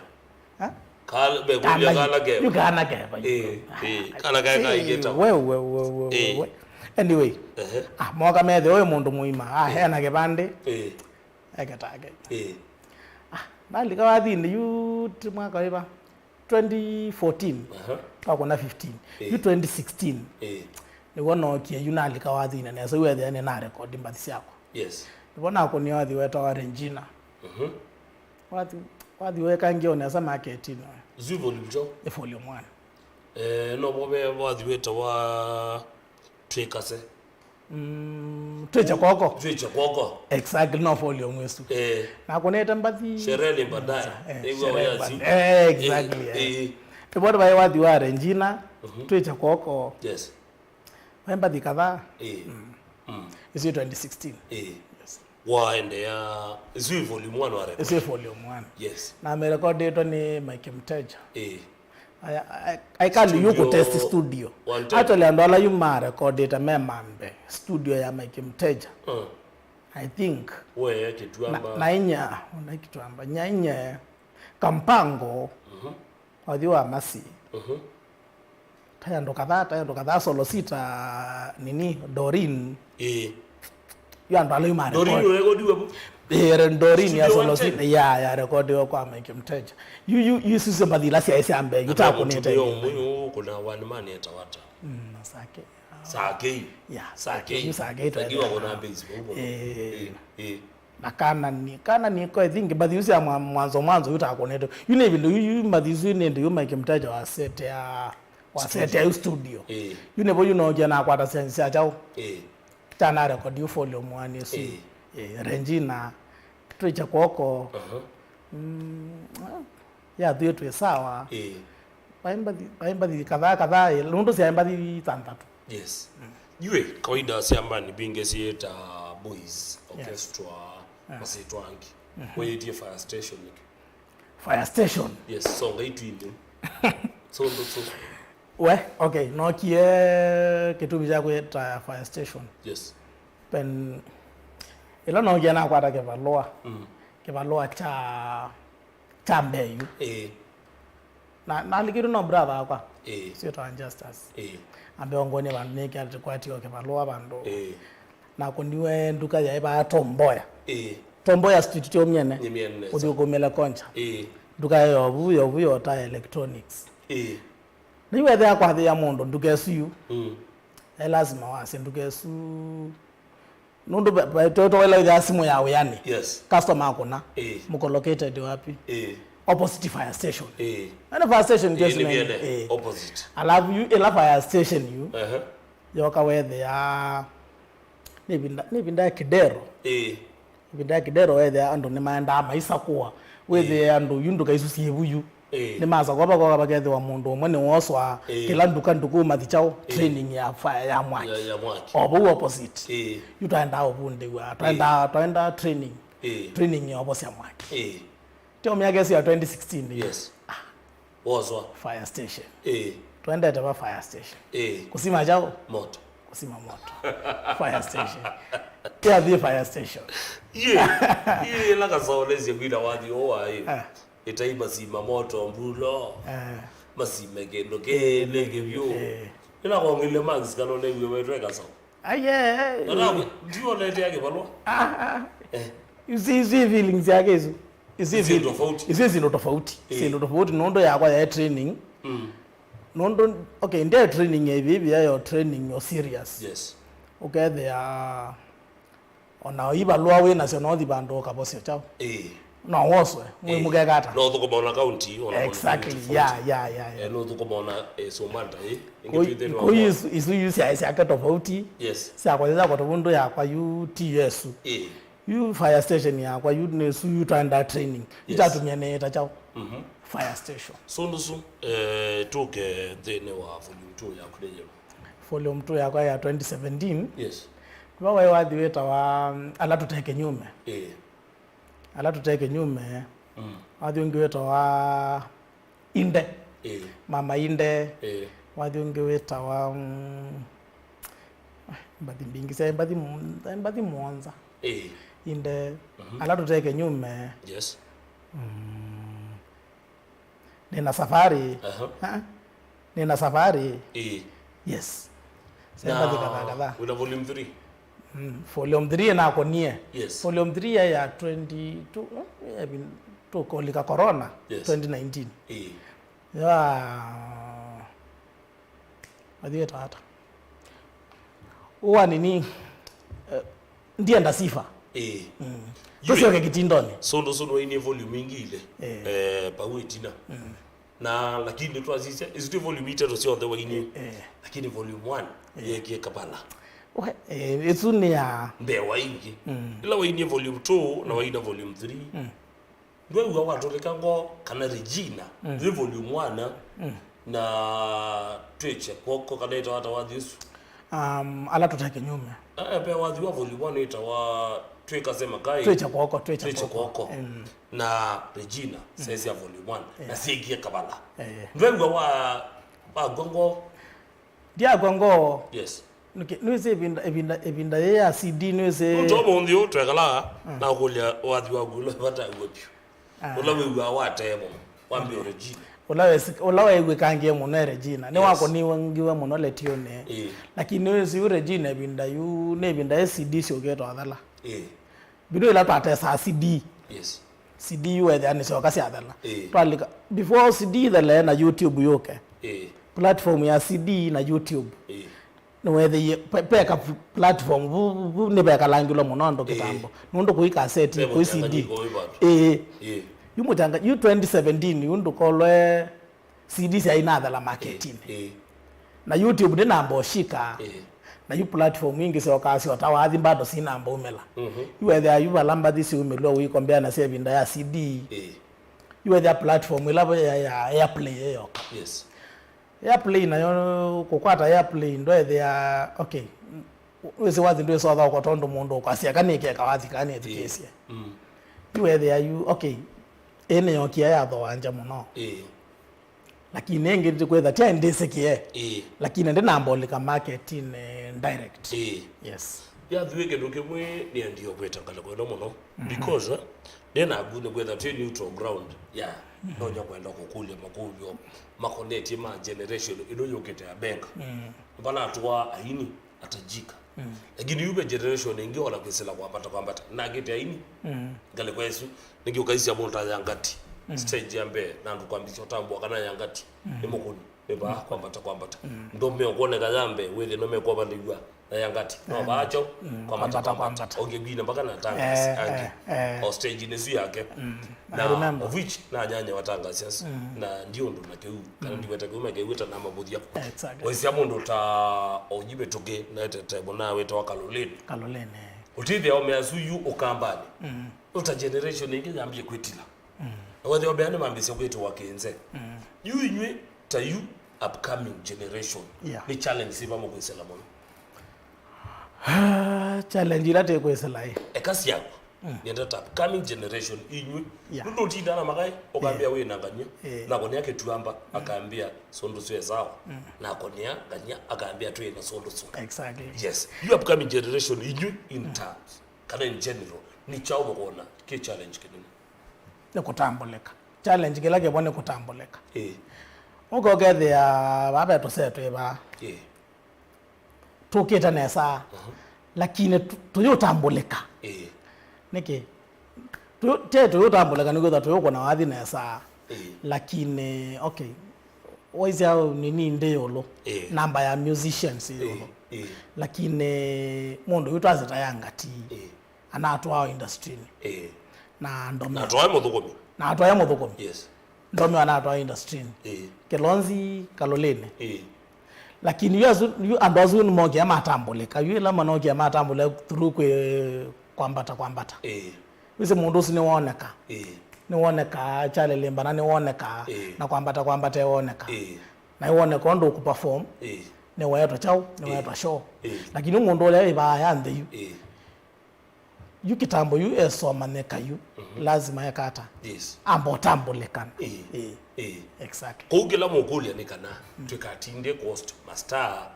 Ha? Kala, be kulia kana keva. Yu kana keva. Eh, eh. Kana keva kaigeta. We, we, we, we, we, eh, we. Anyway. Ehe. Ah, moka methe oyo mũndũ mũima. Ah, eh, hena kĩvandĩ. Eh. Eketake. Eh. Nalika wathinĩ yu ti mwaka wĩva? Twenty fourteen. Aha. Twakũna fifteen. Ĩĩ. Yu twenty sixteen. Ĩĩ. Nĩw'o nookie yu nalika wathinĩ nesa, yu ethĩa nĩnarekodi mbathi syakwa. Yes. Nĩvo nakũnie wathi wetawa Regina. Mhm. Wathi, wathi wekangie o nesa marketini. Ĩsu volume two? Nĩ volume one. Eh, no vo ve wathi wetawa Twĩkase. Mm, twĩkye kwoko. Twĩkye kwoko. Exactly, no volume ĩsu. Eh. Nakũnĩte mbathi. Sherehe ni baadaye. Eh, nĩw'o sherehe ya baadaye. Eh, exactly, eh, eh. Nĩvo vaĩ wathi wa Regina, mhm, twĩkye kwoko. Yes. Vaĩ mbathi kadhaa. Eh. Mm. Mm. Ĩsu twenty sixteen. Eh. Yes. Waendeea, ĩsu ĩ volume one wa record? Ĩsu ĩ volume one. Yes. Na merekodĩtwe nĩ Mike Mteja. Eh. I, I, I can't, you could test studio. One time. Actually, andũ ala yu marekodĩte me mambe studio ya Mike Mteja. Uh. I think. We, Kituamba. Na, na inya, una Kituamba. Nya inya, Kampango. Mhm. Wathi wa Masi. Mhm. Taĩ andũ kadhaa, taĩ andũ kadhaa, Solo Sita, nini, Doreen. Ĩĩ. Yu andũ ala yu ma Doreen record. Ũrekodiwe vu? Ĩĩ, Doreen ya Studio Solo Sita, ya, ya recordiwe kwa Mike Mteja. Yu, yu, yu isu syo mbathi ila syaĩ sya mbee, yu takũnĩte. Mũtumĩa ũmwe yu kuna one man etawa ata? Mm, Sake. Sakei. Yeah, Sakei. Yu Sakei. Sakei twende. Wakona base vau. Ĩĩ. Ĩĩ, ĩĩ. Na Kanani, Kanani ko, I think, mbathi isu sya mwa-, mwanzo, mwanzo, yu takũnĩte. Yu nĩ ĩvinda, yu, yu mbathi isu nĩ ĩndĩ yu Mike Mteja wasetea, wasetea yu studio. Ĩĩ. Yu nĩvo yu nookie nakwata sense sya kyaũ. Ĩĩ. Kya na record yu volume one ĩsu. Ĩĩ. Ĩĩ, Regina, twĩkye kwoko. Aha. Mm, ah, ya thuĩ twĩ sawa. Ĩĩ. Vaĩ mbathi, vaĩ mbathi kadhaa kadhaa, ĩ, nũndũ syaĩ mbathi thanthatũ. Yes. Mm. Yu ĩ, kawaida syambanĩ mbingĩ syĩta boys, yeah, orchestra, yeah, masyĩtwa angĩ. Mhm. Wĩĩtie Fire Station nĩkĩ? Fire Station? Yes, songa itwinĩ. So, so. We, okay, nookie kĩtumi kya kwĩta Fire Station. Yes. Pen, ĩla nookie nakwata kĩvalũa. Mm. Kĩvalũa kya kya mbee yu. Ĩĩ. Na, nalikĩtwe no brother wakwa. Ĩĩ. Syĩtwa Justus. Ĩĩ. Ambe ongonie vandũ nĩkĩa tũkwatio kĩvalũa vandũ. Ĩĩ. Nakũniwe nduka yaĩ vaa Tom Mboya. Ĩĩ. Tom Mboya Street tyo myene. Nĩ myene. Ũthi ũkũmĩle koncha. Ĩĩ. Nduka yaĩ yovu, yovu yota electronics. Ĩĩ. Nĩwethĩa kwathĩa mũndũ nduka ĩsu yu. Mm. E lazima wasye nduka ĩsu. Nũndũ va-, va-, to-, to ĩla wĩthĩa simũ ya wĩanĩ. Yes. Customer akũna. Ĩĩ. Mũko located wapi? Ĩĩ. Opposite fire station. Ĩĩ. Ene fire station. Ĩĩ, nĩ nĩ myene, ĩĩ, opposite. Alafu yu ĩla fire station yu. Ehe. Yoka wethĩa nĩ ĩvinda, nĩ ĩvinda ya Kidero. Ĩĩ. Ĩvinda ya Kidero wethĩa andũ nĩmaendaa maisakũa. Wĩthĩe, ĩĩ, andũ yu nduka isu syĩ vu yu. Ĩĩ. Nĩmasakũa vakoka vakethĩwa mũndũ ũmwe nĩwoswa, ĩĩ, kĩla nduka ndũkũ mathi kyaũ, ĩĩ, training ya fire ya mwaki. Ya, ya mwaki. O vau opposite. Ĩĩ. Yu twaendaa ũvundĩw'a, twaendaa, ĩĩ, twaendaa training. Ĩĩ. Training ya ũvosya mwaki. Ĩĩ. Tyo myaka ĩsu ya twenty sixteen. Yes. Ah. Woswa. Fire station. Ĩĩ. Twendete va fire station. Ĩĩ. Kũsima kyaũ? Moto. Kũsima moto. Fire station. Tyathi fire station. Ĩĩ. Ĩĩ, ĩla kasaolesye kwina wathi ũũ waĩ. Ah. Ĩtai masima moto mbulo. Eh. Masime kĩndũ kĩnĩkĩ vyũ. Eh. Ĩla kongile manzi kano newie wetwe kasaũ. Aye. Nanawe, ndiwo nete yake balwa. Ah, ah. Eh. You see, you see feelings yake isu. You see, isu feelings tofauti. Isu isu tofauti. Eh. Isu tofauti nũndũ yakwa ya training. Mm. Nũndũ, okay, ndia training ya hivi hivi ya training yo serious. Yes. Ukethĩa Ona ivalũa wĩ nasyo, no ũthi vandũ ũkavosye kyaũ. Ĩĩ. No woswe, mwĩ, ĩĩ, mũkeka ata? No ũthũkũma ona county, ona, exactly, tofauti. Yeah, yeah, yeah, yeah. Eh, no ũthũkũma ona, eh, Somanta, eh. Ĩngĩ twĩ thĩnĩ wa kũi isu, isu yu syaĩ syake tofauti. Yes. Syakwa syakwa tofauti, yakwa yu ti yesu. Ĩĩ. Yu fire station yakwa yu nĩsu yu twaenda training. Yes. Itatumia nĩ ta kyaũ. Mhm. Fire station. So nũsu, eh, tũke thĩnĩ wa volume two yaku nĩ yĩva? Volume two yakwa ya twenty seventeen. Yes. Nĩvo waĩ wathi wĩtawa, mm, Ala Tũte Kĩnyume. Ĩĩ. Ala Tũte Kĩnyume. Mm. Wathi ũngĩ wĩtawa Inde. Ĩĩ. Mama Inde. Ĩĩ. Wathi ũngĩ wĩtawa, mm, mbathi mbingĩ, syaĩ mbathi mu-, syaĩ mbathi mũonza. Ĩĩ. Inde. Mhm. Ala Tũte Kĩnyume. Yes. Mm. Nina safari. Aha. Ha? Nina safari. Ĩĩ. Yes. Syaĩ mbathi kadhaa kadhaa. Wĩna volume three? Mm, volume three nakonie. Yes. Volume three ya, ya twenty-two, eh, ya bin-, tũkũlika corona, yes, twenty nineteen. Ĩĩ. Ya, athiĩte ata? Ũwa nini, eh, ndienda sifa. Ĩĩ. Mm. Yu tũsyoke kĩtindonĩ. Sũndũ sũndũ wainie volume ingĩ ilĩ. Ĩĩ. Eh, pau ĩtina. Mm. Na lakini twasisya, isu ti volume itatũ syonthe wainie. Ĩĩ. Lakini volume one, ĩĩ, yekie Kampala. We, eh, ĩsu nĩ ya mbee wa ingĩ. Mm. Ĩla wainie volume two na waina volume three. Mm. Ndwew'a watũlĩka ngoo kana Regina, mm, wĩ volume one, mm, na twĩkye kw'oko kana ĩtawata wathi ũsu? Um, ala tũte kĩnyume. Eh, ve wathi wa volume one wĩtawa Twĩkase Makai. Twĩkye kw'oko, twĩkye, twĩkye kw'oko, kw'oko. Mm. Na Regina, mm, sesya volume one, yeah, na syĩkie Kampala. Eh. Ndwew'a wa, wagwa ngoo? Ndiakwa ngoo. Yes. Nĩkĩ, nĩwĩsĩ ĩvinda, ĩvinda, ĩvinda yĩĩ ya C D, nĩwĩsĩ. Nũndũ ũmũnthĩ ũũ twekalaa, mm, na ũkũlya wathi waku ũla ũvataw'a vyũ. Ah. Ũla wĩw'aa watee mũno, wambie, mm, Regina. Ũla wesi-, ũla weew'ĩkangie mũno e Regina. Nĩ, yes, wakũniwangiwe mũno letionĩ. Ĩĩ. Lakini nĩwĩsĩ yu Regina ĩvinda yu, nĩ ĩvinda yĩ C D syũkĩte athela. Ĩĩ. Video ila twatesaa C D. Yes. C D yu wethĩa nĩsyoka syathela. Ĩĩ. Twalika, before C D ithele na YouTube yũke. Ĩĩ. Platform ya C D na YouTube. Ĩĩ. Nĩweethĩie, pe-, peka pl-, platform, vu, vu, vu nĩvekalangĩlwe mũno andũ, ĩĩ, kĩtambo. Nũndũ kũi kaseti, ve kũi C D. Mũchanganyiko wĩ vandũ. Ĩĩ. Ĩĩ. Yu mũchanga-, yu twenty seventeen, yu ndũkolwe C D syainathela marketinĩ. Ĩĩ, ĩĩ. Na YouTube ndĩnamba ũshika. Ĩĩ. Na yu platform ingĩ syokaa syota wathi bado sinamba umĩla. Mhm. Yu wethĩa yu vala mbathi siumĩlwe ũikombea na sya ĩvinda ya C D. Ĩĩ. Yu wethĩa platform ĩla ya, ya Airplay ĩyoka. Yes. Airplay nayo, kũkwata Airplay ndwethĩa, okay, wĩsĩ wathi ndwĩsothaũkwa tondũ mũndũ ũkwasya, "Eka nĩkeka wathi, kaa nĩthukĩĩsye." Mm. Yu wethĩa yu, okay, ĩĩ nĩyokie yathooa ngya mũno. Ĩĩ. Lakini ĩngĩ ndĩkwĩtha tya ndĩsĩkĩe. Ĩĩ. Lakini ndĩnamba ũlika marketinĩ direct. Ĩĩ. Yes. Yathuĩ kĩndũ kĩmwe nĩendie kwĩta ngalĩko ĩno mũno. Mhm. Because, eh, ndĩ naku nĩkwĩtha twĩ neutral ground. Yeah. Mhm. Nonya kwenda kũkũlya makũlyo makonetye ma generation ĩno yũkĩte ya benga. Mm. Vanatũa aini atajika. Mm. Lakini yu ve generation ĩngĩ ona kwĩsĩla kwambata kwambata. Nakĩte aini. Mm. Ngalĩko ĩsu, nĩngĩ ũkaisya mũndũ ta Yangati. Mm. Stage ya mbee, na andũ kwambĩsya ũtambũa kana Yangati, mm, nĩ mũkũni. Nĩ vaa kwambata kwambata. Mm. Ndũmeo kwoneka ya mbee, wĩthĩ nũmekwovanĩw'a na Yangati. No, mm, vaacho, mm, kwambata kwambata kwambata. Kwambata. Ũngĩkwina mpaka na tangas, eh, angĩ, eh, eh, o stage nĩsu yake. Mm. Na I remember. Of which, na nyanya wa tangas, yes. Mm. Na ndi ũndũ na kĩu, kana, mm, ndiweta kĩu, mekewĩta na mavũthya. Exactly. Waisya mũndũ ta Onyi Mĩtũkĩ, na etete mũna wĩtawa Kaloleni. Kaloleni, eh. Ũtithĩa omeasu yu ũkambanĩ. Mm. Ũta generation ĩngĩ yambie kwĩtila. Mm. Na wethĩa mbea nĩmambĩsya kwĩtĩwa kĩnze. Mm. Yu inyw'ĩ ta yu upcoming generation. Yeah. Nĩ challenge siva mũkwĩsĩla mũno? Ah, challenge ila tĩkwĩsĩla ĩ. Eka syaku. Mm. Nĩenda ta upcoming generation inyw'ĩ. Yeah. Nũndũ ũtinda na makai, ũkambĩa, yeah, wĩ na ngany'a. Yeah. Nakonĩa kĩtuamba, mm, akambĩa, "Sũndũ syo sawa." Mm. Nakonĩa ngany'a akambĩa, "Twĩ na sũndũ sũ." Exactly. Yes. You upcoming generation inyw'ĩ in, mm, terms, kana in general, nĩ kyaũ mũkona kĩ challenge kĩnene? Nĩ kũtambũlĩka. Challenge kĩla kĩvo nĩ kũtambũlĩka. Ĩĩ. Ũka ũkethĩa vaa ve tũsee twĩ vaa. Ĩĩ. Tũkĩte nesa. Aha. Lakini tu-, tũyũtambũlĩka. Ĩĩ. Nĩkĩ? Tũ-, te tũyũtambũlĩka nĩ kwĩthwa tũyũkũna wathi nesa. Ĩĩ. Lakini, okay, waisya nini ndĩ ĩũlũ. Ĩĩ. Namba ya musicians ĩ ĩũlũ. Ĩĩ. Lakini mũndũ yu twasĩta ya ngati. Ĩĩ. Anatwawa industry-inĩ. Ĩĩ. Na ndomeo. Na atwae mũthũkũmi. Na atwae mũthũkũmi. Yes. Ndomeo anatwae industry-inĩ. Ĩĩ. Kĩlonzi Kaloleni. Ĩĩ. Lakini yu asu, yu andũ asu nĩmokie matambũlĩka. Yu ĩla manokie matambũlĩka through kwĩ kwambata kwambata. Ĩĩ. Wĩsĩ mũndũ ũsu nĩwoneka. Ĩĩ. Nĩwoneka Charlie Limba na nĩwoneka. Ĩĩ. Na kwambata kwambata ĩwoneka. Ĩĩ. Na ĩwoneka ũndũ ũkũperform. Ĩĩ. Nĩweetwa kyaũ, nĩweetwa, ĩĩ, show. Ĩĩ. Lakini mũndũ ũla wĩ vaa ya nthĩ yu. Ĩĩ. Yu kĩtambo yu esomanyĩka yu, mhm, lazima ekata. Yes. Amba ũtambũlĩkana. Ĩĩ. Ĩĩ. Ĩĩ. Exactly. Kũu kĩla mũkũlya nĩ kana, mm, twĩkatinde kũ host mastar.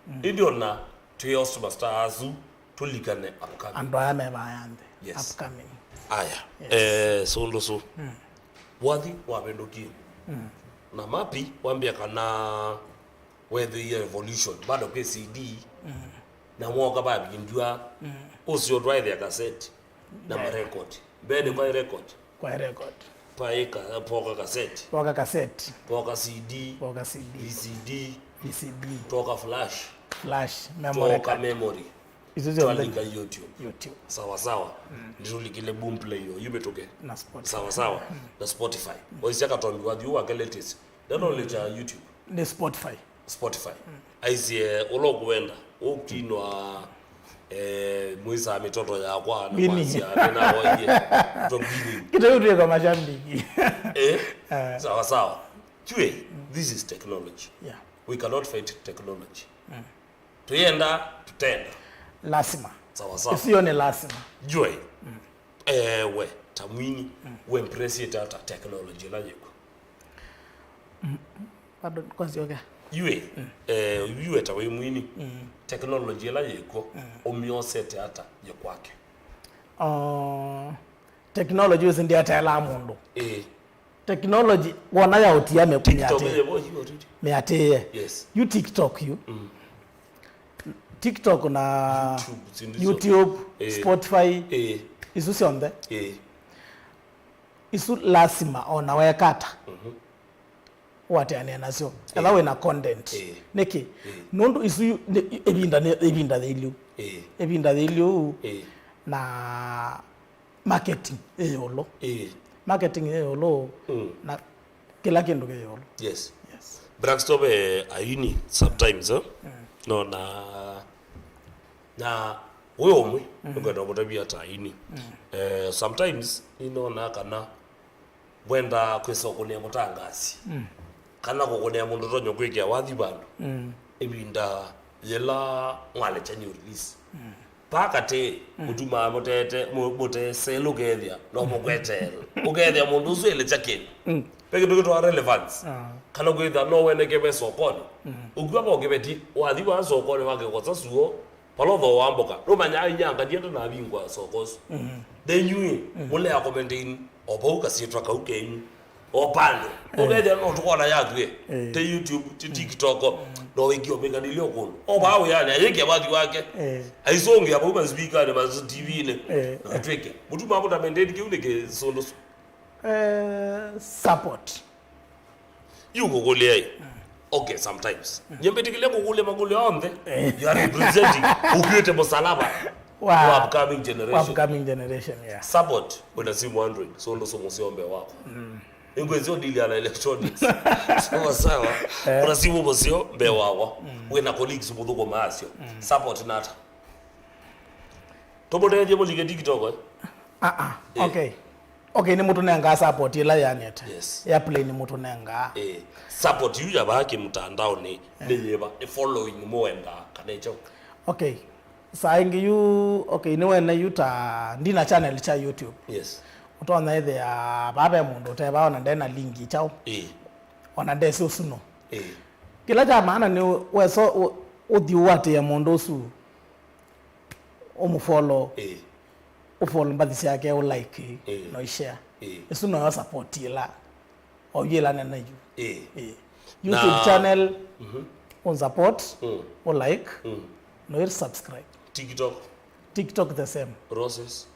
Mm. Ĩndĩ ona twĩ host mastar asu, tũlikane upcoming. Andũ aya me vaa ya nthĩ. Yes. Upcoming. Aya. Yes. Eh, sũndũ sũ. Mm. Wathi wavĩndũkie. Mm. Na mapi wambĩa kana wethĩie revolution, bado kwĩ C D, mm, na mwoka vavindua, mm, ũsio twaĩthĩa kaseti na, yeah, marekodi. Mbee nĩ kwaĩ record. Kwa record. Paika, poka kaseti, Poka kaseti, poka C D, poka C D, V C D, V C D, toka flash, flash, memory toka card, memory. Isu syonthe twalika YouTube. YouTube. Sawa sawa. Nitulikile Boomplay yo, yumituke. Na Spotify. Sawa sawa. Na Spotify. Waisya katombi wa thiu wake latest. Neno le cha YouTube. Ni Spotify. Spotify. Aisie, ula ukuenda, ukinwa eh, mwisa mitoto yakwa na Bini. Mwanzia nena waye. Tobini. Kitautwika mashabiki. Eh? Sawa sawa. Jue, this is technology. Yeah. We cannot fight technology. Tuyenda, tutenda. Lasima. Sawa sawa. Isiyo ni lasima. Jue. Ewe, ta mwini, we embrace ata technology ila yiko. Pardon, kwanzia okay. Yue, eh, yue ta we mwini, technology ila yiko, umyosete ata ye kwake? Uh, technology usi ndiataela mundu. Eh. Technology wona ya utia me TikTok kunyate. Ye bo hiyo titi. Me atie. Yes. You TikTok you. TikTok na YouTube, sindu syonthe. YouTube, eh, Spotify, eh, isu syonthe. Eh. Isu lasima ona wekata. Mhm. Wateanĩa nasyo. Etha wĩna content. Eh. Nĩkĩ? Eh. Nũndũ isu yu-, nĩ, ĩvinda nĩ, ĩvinda yĩilyu. Eh. Ĩvinda yĩilyu. Eh. Na marketing ĩ ĩũlũ. Eh. Marketing ĩ ĩũlũ. Mm. Na kĩla kĩndũ kĩ ĩũlũ. Yes. Yes. Blackstop, eh, aini sometimes, eh? Mm. No na, na we ũmwe, mm, nĩkwenda ũmũtavia ta aini. Mm. Eh, sometimes nĩnonaa kana wenda kwĩsa ũkũnĩa mũtangasi. Mm. Kana kũkũnĩa mũndũ ũtonya kwĩkĩa wathi vandũ. Mm. Ĩvinda yĩla mwalekya new release. Mm. Vaa katĩ, mm, mũtumaa mũtete, mũ-, mũtesel ũkethĩa, no mũkweteel. Ũkethĩa mũndũ ũsu elekya kĩndũ. Mm. Ve kĩndũ kĩtwa relevance. Ah. Kana kwĩthĩa no weneke ve sokonĩ. Mm. Ũkw'a vo kĩveti, wathi vaa sokonĩ wakĩkosa suo, vala ũthooa mboka, nũmanyaa inyanga ndienda navingwa soko ũsu. Mm. Then you, mm, mũlea commenting, o vau kasyĩtwa kau kenyu. O vandũ. Eh. Ũkethĩa no tũkona yatw'e. Eh. Te YouTube, ti TikTok. Mm. No wĩkie ũmĩkanĩlye ũkũndũ. O vaa wĩanĩ, ayĩkĩa wathi wake. Eh. Aisũngĩa vau masivikanĩ, ma TV-nĩ. Eh. Na twĩke. Mũtuma mũta maintain kĩu nĩ kĩsũndũ. Eh, support. Yu ngũkũlya ĩ. Mm. Okay, sometimes. Mm. Nyie mbĩtĩkĩlya ngũkũlya makũlyo onthe. Eh. You are representing. Ũkuĩte mũsalaba. Wa, wa upcoming generation. Wa upcoming generation, yeah. Support, wĩna simu Android, so ndo somo sio mbee wako. Mm. Nĩngwĩsĩ ũdili na electronics. Sawa sawa. Eh. Wĩna simu mũseo mbee wakwa. Mm. Wĩna colleagues mũthũkũmaa asyo. Mm. Support nata. Tũmũtethye mũlike TikTok, eh? Ah, ah. Eh. Okay. Okay, nĩ mũtũnengaa support ĩla yanĩte. Yes. Ya play nĩ mũtũnengaa. Eh. Support yu ya vaa kĩmũtandaonĩ, eh, nĩ yĩva? Ĩ following mũendaa kana ĩkyo? Okay. Saa ingĩ yu, okay, nĩwene yu ta ndina channel kya YouTube. Yes. Ũtonya ĩthĩa vaa ve mũndũ ũtevaa ona ndena link kyaũ. Eh. Ona ndesĩ ũsu no. Eh. Kĩla kya maana nĩ wesa ũ-, ũthi ũatĩe mũndũ ũsu. Ũmũfollow. Ĩĩ. Ũfollow mbathi syake, ũlike, ĩĩ, na ũshare. Ĩĩ. Ĩsu noyo support ĩla, o yu ĩla nene yu. Ĩĩ. Ĩĩ. YouTube channel, mhm, ũnsupport, mm, ũlike, mm, na ũsubscribe. TikTok. TikTok the same. Roses.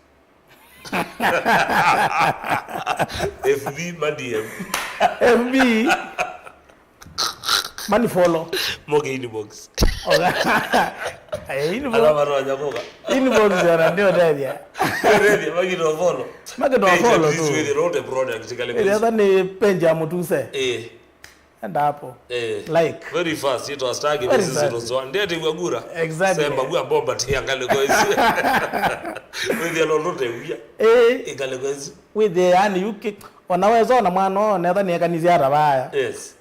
F B ma D M. F B. Mani follow. Moke inbox. Oga. Aye, inbox. Ala matonya koka. Inbox yana ndio tethia. Tethia, makito follow. Makito follow tu. Page at least with the road product kale. Ile hata ni page ya mutuse. Eh. Enda hapo. Eh. Like. Very fast, it was tagging. Very fast. Ndete kwa gura. Exactly. Sema kwa bomba tia ngale kwa isi. With the lolote wia. Eh. Ngale kwa isi. With the, yani, yuki. Ona wezo na mwana, netha ni kanisi hata baya. Yes.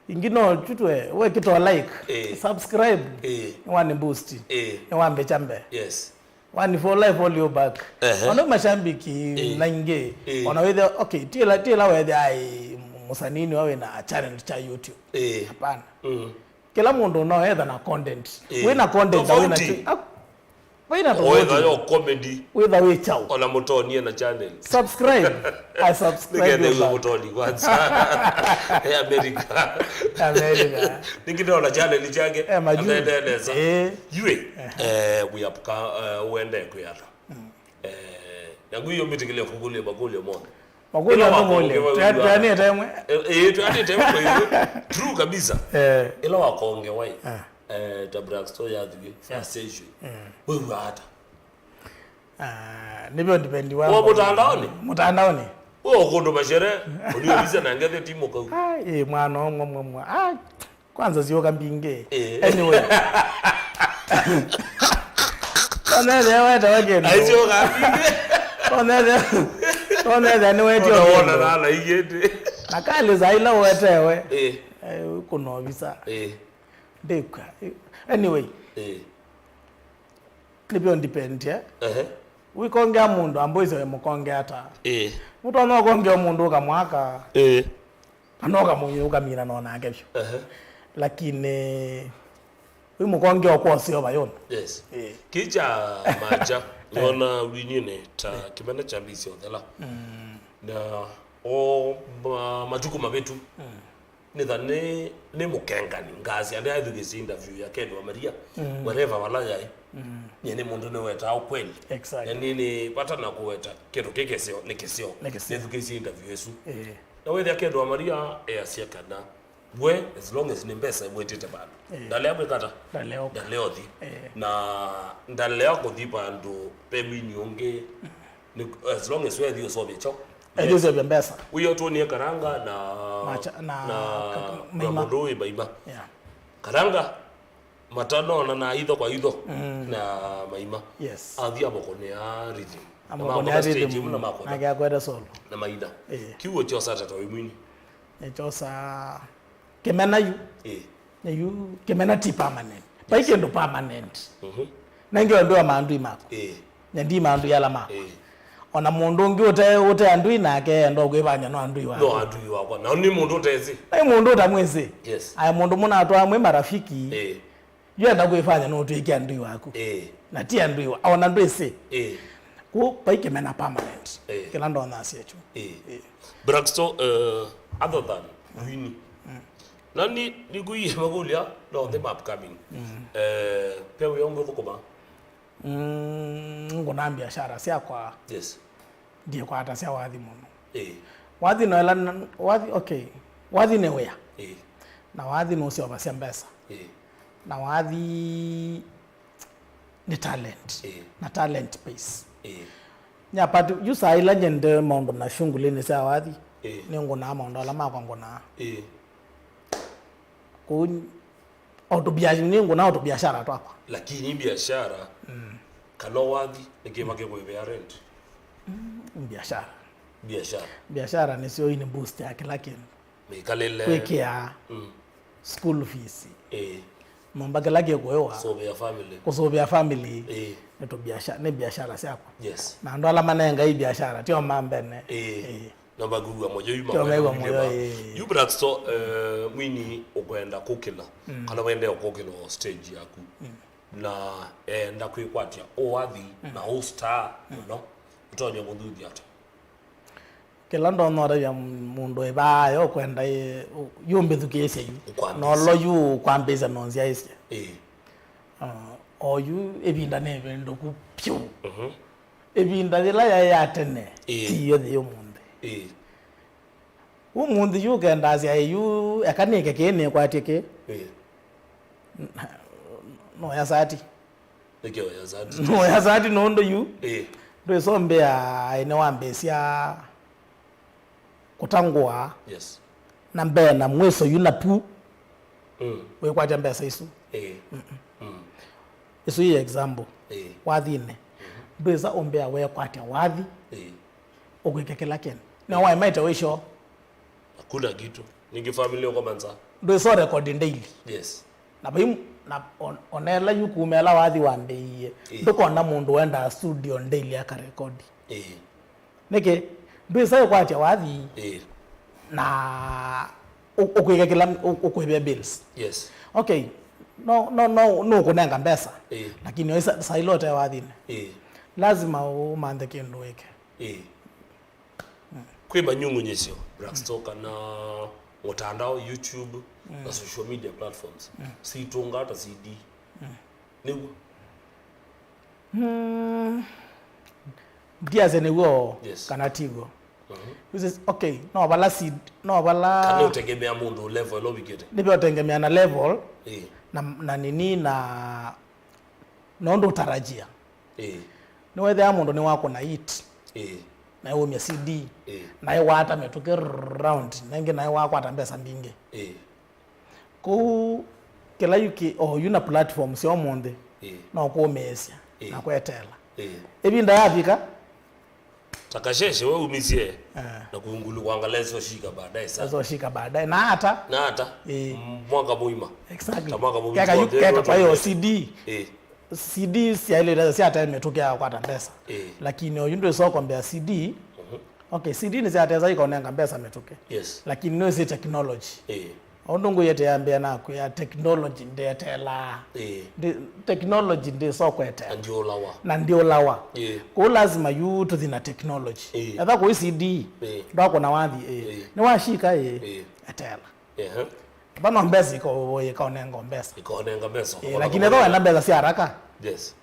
Ingi no chutwe, we kito like, eh, subscribe, eh, ni wani boost, eh, ni wambe chambe. Yes. Wani for life all you back. Ehe. Ona mashabiki, eh, na ingi. Eh. Ona wethe, okay, tila, tila wethe ai musanini wawe na channel cha YouTube. Eh. Hapana. Mm. Kila mundu no etha na content. Eh. Wina content, tofauti. Wina chi-, ah, Vaina tofauti. Wetha yo comedy. Wetha wĩ chao. Ona mũtonie na channel. Subscribe. I subscribe. Nĩgetha you iwe back. Mũtoni kwanza. Eh, America. America. Ningĩ ndona channel chake. Eh, majuu. Atendee nesa. Eh. Yue. Eh. Eh, we upca-, eh, uende kuyata. Mm. Eh, na ngui yo mitikile kugule bakule mona. Makũlyo ĩla andũ mũlye. Wakongewa wĩw'aa. Tweanĩte ĩmwe. Eh, eh, tweanĩte ĩmwe kwa ĩmwe. True kabisa. Eh. Ĩla wakongewa ĩ. Ah. Eh, ta Black Store yathiĩ, first session. Mm. Wĩw'aa ata? Ah, nĩvyo depend wa. Wa mũtandaoni? Mũtandaoni. Wa kũndũ mashere, ũniũvise na ngethe ti mũkau. Ai, ĩ, mwana ũmwe, mwe, mwe. Ai, kwanza syoka mbingĩ. Eh. Anyway. Onethĩa wetewe kĩndũ. Ai, syoka mbingĩ. Onethĩa, onethĩa nĩwetio kĩndũ. Ũtawona nana igĩte. Na kali za ila wetewe. Eh. Eh, kuna ovisa. Eh. Ndĩkwa. Anyway. Eh. Nĩvyo depend, eh? Ehe. Wĩkongea mũndũ, ambũĩsye wĩ mũkongea ata. Ĩĩ. Mũtonya ũkongea mũndũ ũkamwaka. Ĩĩ. Kana ũkamũnyũ ũkamina no nake vyũ. Ehe. Lakini wĩ mũkongea ũkwoseo vayũna. Yes. Ĩĩ. Kĩcha macha, nĩona winyine ta kĩmene kya mbisi othela. Mm. Na o ma-, matukũ mavĩtu. Mm. Nĩtha nĩ, nĩ mũkengani, ngasya, ndĩaĩthukĩsya interview ya Ken wa Maria, mm, wherever vala yaĩ. Mm. Nyie nĩ mũndũ nĩwetaa ũkweli. Exactly. Na nĩ, nĩ vata na kũweta kĩndũ kĩ kĩseo, nĩ kĩseo. Nĩ kĩseo. Nĩthukĩsya interview ĩsu. Eh. Na wĩthĩa Ken wa Maria easya kana we, as long as nĩ mbesa ĩmwĩtĩte vandũ. Eh. Ndalea kwĩkata. Ndalea ũka. Ndalea ũthi. Eh. Na ndalea kũthi vandũ pemini ũngĩ. Mm. Nĩ, as long as wethi ũsovye kyo. Ethi ũsovye mbesa. Wĩyo tuonie Karanga na, na, na, na, na Maima. Mũndũ wĩ Maima. Yeah. Karanga, matanona na itho kwa itho, mm, na Maima. Yes. Athi amũkũnĩa rhythm. Amũkũnĩa rhythm. Na makũna stage ĩmwe na makũna. Nake akwete solo. Na maina. Eh. Kiuo kyosa tata wĩ mwini. Nĩkyosa kĩmena yu. Eh. Na yu kĩmena ti permanent. Vai kĩndũ permanent. Mhm. Na ingĩ ndwĩ wa maandui maku. Ĩĩ. Na ndi maandui ala maku. Ĩĩ. Ona mũndũ ũngĩ ũte, ũte andui nake enda kwĩvanya no andui waku. No andui wakwa. Na nĩ mũndũ ũtesĩ. Na nĩ mũndũ ũtamwĩsĩ. Yes. Aya mũndũ mũnatwaa mwĩ marafiki. Ĩĩ. Yu enda kwĩvanya no ũtwĩke andui waku. Ĩĩ. Na ti andui wa, ona ndwĩsĩ. Ĩĩ. Ku vai kĩmena permanent. Ĩĩ. Kĩla ndonasya kyu. Ĩĩ. Ĩĩ. Black Store, uh, other than Winnie. Mm. Na ni, nikuie makũlya, no, them upcoming. Mm. Eh, pe wĩ ũngĩ thũkũma? Mm, ngũna biashara syakwa. Yes. Ndiĩkwatasya wathi mũno. Eh. Wathi no ĩla n-, wathi, okay. Wathi nĩ wĩa. Eh. Na wathi nũseũvasya mbesa. Eh. Na wathi nĩ talent. Eh. Na talent pays. Eh. Nyapati, yu saa ila nyende maũndũ na shungulini sya wathi, eh, nĩ ngũnaa maũndũ ala makwa ngũnaa. Eh. Kũu, o tũbia-, nĩ ngũnaa o tũbiashara twakwa. Lakini biashara, mm, kana wathi, nĩ kĩva kĩkũĩvĩa rent? Mm, biashara. Biashara. Biashara nĩsyo ini boost ya kĩla kĩndũ. Mĩkalĩle. Kwĩkĩa, mm, school fees. Ĩĩ. Nyũmba kĩla kĩkũĩwa. Kũsũvĩa family. Kũsũvĩa family. Ĩĩ. Nĩ tũbiasha-, nĩ biashara syakwa. Yes. Na andũ ala manengai biashara, tio ma mbene. Ĩĩ. Ĩĩ. Na makuwa moyo yu. Tio makwenda maigua moyo, kũkĩva. Ĩĩ. Yu Black Store, eh, mwini ũkwenda kũkĩla. Mm. Kana wende kũkĩla o stage yaku. Mm. Na enda kwĩkwatya ũwathi, mm, na ũ star, mm, mũno. Ũtonya kũthuthya ata? Kĩla ndonya ũtavya mũndũ ĩvaa yo kwenda ĩ-, ũ-, yu mbĩthukĩĩsye yu. Ũkwambĩĩsya. Nolo yu kwambĩĩsya no nzyaĩsye. Ĩĩ. Ah, o yu ĩvinda nĩ ĩvĩndũku vyũ. Mhm. Ĩvinda yĩla yaĩ ya tene, ĩĩ, ti yo yĩ ũmũnthĩ. Ĩĩ. Ũmũnthĩ yu ũkendasya yu, eka nĩke kĩĩ nĩkwatye kĩĩ. Ĩĩ. Noya sati. Nĩkĩ oya sati? Noya sati nũndũ yu. Ĩĩ. Ndwĩsombea ĩne wambĩĩsya kũtangũa. Yes. Na mbee na mwĩso yu na pu. Mm. Wĩkwatya mbesa isu. Ĩĩ. Mm-mm. Mm. Isu ĩ example. Ĩĩ. Wathinĩ. Mhm. Ndwĩsa ũmbĩa wekwatya wathi. Ĩĩ. Ũkwĩke kĩla kĩndũ. Na waĩ maite wĩsho. Hakuna kitu. Ningĩ family ũkomanza. Ndwĩsa record daily. Yes. Na vai, na on-, onela yu kuma ĩla wathi wambĩĩie. Ĩĩ. Ndũkona mũndũ wendaa studio daily akarekodi. Ĩĩ. Nĩkĩ? Ndwĩsa ĩkwatya wathi. Ĩĩ. Na ũ-, ũkwĩke kĩla ũ-, ũkwĩvĩa bills. Yes. Okay. No, no, no, nũkũnenga mbesa. Ĩĩ. Lakini oisa sailo ũte wathinĩ. Ĩĩ. Lazima ũmanthe kĩndũ wĩke. Ĩĩ. Kwĩ manyung'unyĩsyo, Black Store, kana mũtandao, YouTube, na social media platforms, sitũnga ta C D. Nĩw'o? Mm, ndiasya nĩw'o, yes, kana tiw'o. Mhm. You say, okay, no vala seed, no vala. Kana ũtegemea mũndũ level ĩla ũvikĩte. Nĩvyo ũtengemea na level, ĩĩ, na, na nini na, na ũndũ ũtarajia. Ĩĩ. Nĩwethĩa mũndũ nĩwakũna hit. Ĩĩ. Na aumya C D. Ĩĩ. Na ewata mĩtũkĩ round, na ĩngĩ na ewakwata mbesa mbingĩ. Ĩĩ. Kũu kĩla yu kĩ, o yu na platform sya ũmũnthĩ, ĩĩ, no kũũmĩĩsya, ĩĩ, na kweteela. Ĩĩ. Ĩvinda yavika. Ta kasheshe we umisye, eh, na kungulu kuangalia hizo shika baadaye sana. Hizo shika baadaye. Na hata? Na hata? Ĩĩ. M-, mwaka mũima. Exactly. Ta mwaka mũima. Keka yu, keka kwa hiyo C D. Ĩĩ. C D syaĩlĩte syate mĩtũkĩ ya kwata mbesa. Ĩĩ. Lakini oyu ndwĩsoko mbea C D. Mhm. Okay, C D nĩsyatesa ikonenga mbesa mĩtũkĩ. Yes. Lakini nĩwĩsĩ technology. Ĩĩ. Ũndũ ngũyete yambĩa naku ya technology ndetelaa. Ĩĩ. Ndi-, technology ndĩsokwetea. Na ndiũlawa. Na ndiũlawa. Ĩĩ. Kũu lazima yu tũthi na technology. Ĩĩ. Etha kũi C D, ĩĩ, ndwakũna wathi, ĩĩ. Ĩĩ. Nĩwashika, ĩĩ. Ĩĩ. Etela. Ehe. Etha no mbesa iko-, ikaonenga mbesa. Ikaonenga mbesa. Ĩĩ, lakini etha wenda mbesa sya haraka. Yes.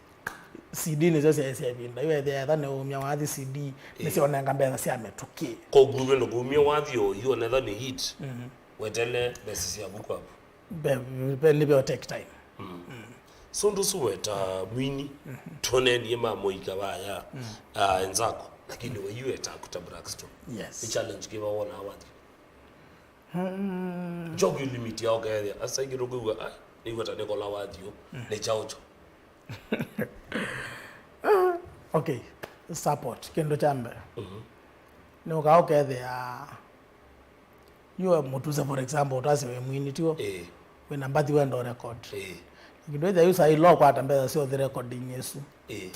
C D nĩsyo syaĩ sya ĩvinda. Yu ethĩa etha nĩũmya wathi C D, ĩĩ, nĩsyonenga mbesa sya mĩtũkĩ. Koguo ve ndũkũmya wathi oyu, ona etha nĩ hit. Mhm. Wetele mbesa sya vuku avu. Be, be, nĩvyo take time. Mm. Mm. So ndũsu weta mwini, mhm, tonenie ma mũika vaya, mm, ah, enzako, lakini we yu weta kuta Blackstone. Yes. Ni challenge kiva wona wathi. Mm. Njoki limit yao kethia. Asa ingĩ ndũkwĩw'a, ai, nĩw'a ta nĩkola wathi ũ, mm, nĩ kyaũ kyo. Okay, support, kĩndũ kya mbee. Mhm. Nĩ ũkaa ũkethĩa, yu mũtuse, for example, ũtase wĩ mwini, tiwo? Ĩĩ. Wĩna mbathi wenda record. Ĩĩ. Lakini ndwĩthĩa yu saa ila ũkwata mbesa sya ũthi recording ĩsu. Ĩĩ.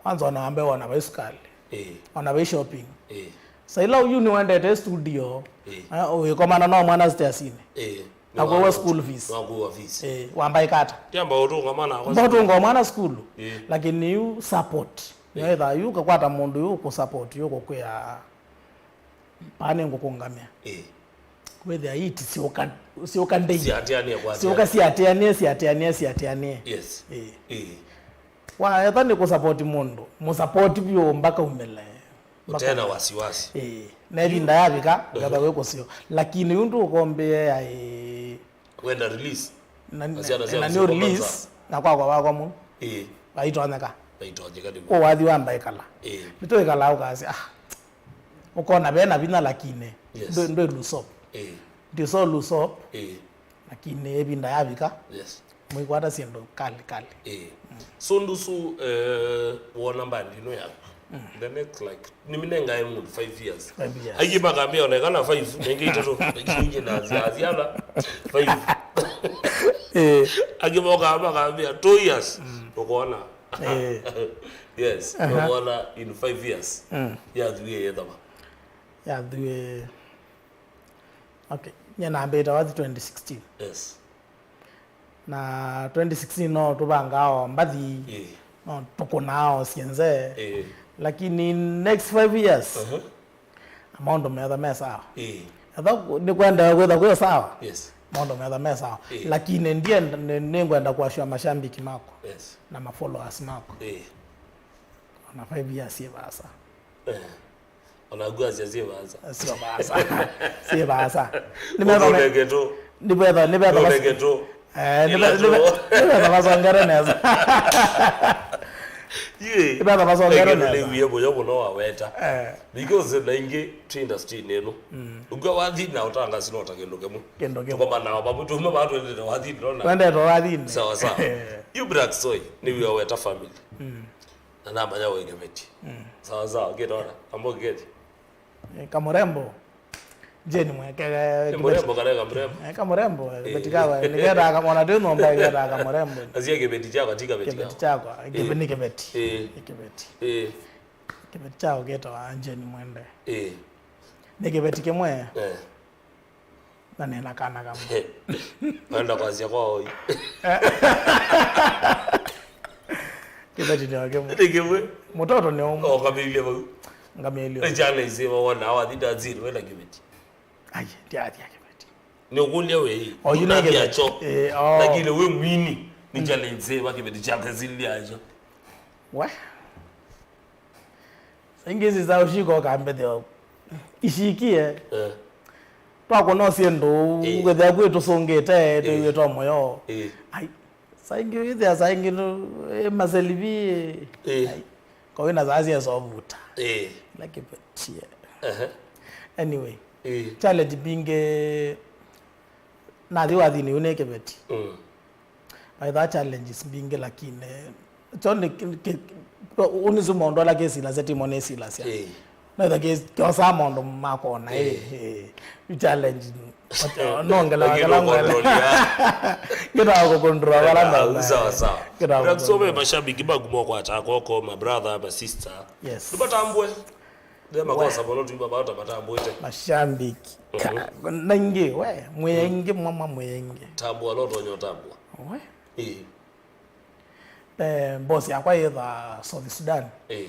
Kwanza ona wambe wona vai sukali. Ĩĩ. Ona vai shopping. Ĩĩ. Saa ila yu nĩwendete studio, ĩĩ, eh, ũikomana no mwana stairsinĩ. Ĩĩ. Akwĩwa school fees. Nĩwakuwa fees. Ĩĩ, wamba ikata. Tiamba ũtũnga mwana akwa. Mba ũtũnga mwana sukulu. Ĩĩ. Lakini yu support. Ĩĩ. Nĩwetha yu ũkakwata mũndũ yu kũ support, yu kũkwĩa, paa nĩngũkũngamĩa. Ĩĩ. Wĩthĩa iti siũka, siũka ndei. Siatĩanĩe kwa siũka siatĩanĩe, siatĩanĩe, siatĩanĩe. Yes. Ĩĩ. Ĩĩ. Wa, etha nĩ kũsapoti mũndũ, mũsapoti vyũ mpaka umĩle. Mpaka ũtena umĩle. Wasiwasi. Ĩĩ. Na ĩvinda yavika, ũketha wĩ kũseo. Lakini yu ndũkombĩe ya, ĩĩ. Wenda release. Na, na, na nĩ release, na kwakwa wakwa mu. Ĩĩ. Vaitonyeka. Vaitonyeka nĩguo. Kwa wathi wa mbaikala. Ĩĩ. Nĩtũikala ũkasya, ah. Ũkona ve na vinya lakini. Yes. Ndwĩ, ndwĩ lose hope. Ĩĩ. Ndĩso lose hope. Ĩĩ. Lakini ĩvinda yavika. Yes. Mũikwata syĩndũ kali kali. Ĩĩ. So ndũsu, eh, wona mbandi ĩno yaku. Mm. The next, like, nĩminengae mũndũ five years. Five years. Aingĩ makambĩa onekana five, na ingĩ itatũ, na ingĩ na ziana five. Ĩĩ. Angĩ mokaa makambĩa two years, mm, ndũkona. Ĩĩ. Yes, aha, ndũkona in five years. Mm. Yathuie yethama. Yathuie. Okay, nyie nambĩte wathi twenty sixteen. Yes. Na twenty sixteen no tũvangaa o mbathi, ĩĩ, no tũkũnaa o sienze. Ĩĩ. Lakini next five years, uh-huh, maũndũ metha me sawa. Ĩĩ. Etha nĩkwenda kwĩtha kwĩ sawa. Yes. Maũndũ metha me sawa. Ĩĩ. Lakini ndiye nĩ-, nĩngwenda kuashua mashabiki mako, yes, na mafollowers mako. Ĩĩ. Ona five years si vasa. Eh. Ona ngua cia si vasa. Sio vasa. Si vasa. Nĩmetha me-, ũtũnenge tu. Nĩvetha, nĩvetha mas-, ũtũnenge tu. Eh, nĩve-, nĩve-, nĩvetha masongere nesa. Yĩ. Nĩvetha masongere nesa. Nĩwie mũyo mũno waweta. Eh. Because na ingĩ twĩ industry nĩ ĩno. Mm. Ũngwa wathi na ũtanga sino ta kĩndũ kĩmwe. Kĩndũ kĩmwe. Tũkomana vamwe tume va twendete wathi nona. Twendete wathi. Sawa sawa. Eh. You Blackstone, nĩwie weta family. Mm. Na namanya wĩ kĩveti. Mm. Sawa sawa, ngĩtona. Ambo kĩveti. Eh, kamurembo. Jeni mweke, eh, kĩveti. Kamurembo, kale kamurembo. Eh, kamurembo, eh, kĩveti kakwa. Nĩkenda kamona tu nomba, nĩkenda kamurembo. Asia kĩveti kyakwa, ti kĩveti kyakwa. Kĩveti kyakwa, eh, kĩveti, nĩ kĩveti. Eh. Nĩ kĩveti. Eh. Kĩveti kyakwa kĩtawa Jeni Mwende. Eh. Nĩ kĩveti kĩmwe. Eh. Na nena kana kamwe. Naenda kwasya kwa oi. Kĩveti nĩ o kĩmwe. Nĩ kĩmwe. Mũtoto nĩ ũmwe. Ũkamĩilye vau. Ngamĩilye. Nĩ challenge sema wona wathi ndazini wena kĩveti. Ai, ndiathia kĩveti. Nĩ ũkũlya we. O yu nĩ kĩveti. Cho. Eh, oh. Lakini we mwini, nĩ challenge sema kĩveti chake zili acho. We. Saa ingĩ sisa ũshiko kambetheo. Ishikie. Eh. Twakonosie ndũũ, eh, wĩthĩa kwĩ tũsũngĩte, eh, twĩw'ĩtwa mũyo. Eh. Ai, saa ingĩ wĩthĩa, saa ingĩ nũ-, eh, maselivi, eh. Eh. Ai, kawĩna saa syesovuta. Eh. Ila kĩvetie. Ehe. Anyway, eh, challenge mbingĩ, nathi wathini yu nĩ kĩveti. Mm. Naitha challenges mbingĩ, lakini kyo nĩ kĩ-, kĩ-, ũnĩsu maũndũ ala kĩsilasya timo nĩsilasya. Ĩĩ. Naitha kĩ-, kyosaa maũndũ makona, ĩĩ, ĩĩ. Ĩĩ. Yu challenge, nongela, lakini wakala ngwele. Ngĩtaka kũkontrol vala. Ah, sawa, sawa. Ngĩtaka kũkontrol. Kusome mashabiki maku mokwataa koko, my brother, my sister. Yes. Nĩmatambwe. Nĩ makosa mũno tũima vata matambwĩte. Mashabiki. Mhm. Ka-, na ingĩ, we, mwĩ aingĩ, mama mwĩ aingĩ. Tambwa, no ũtonya ũtambwa. We. Ĩĩ. Eh, boss yakwa yĩtha South Sudan. Ĩĩ.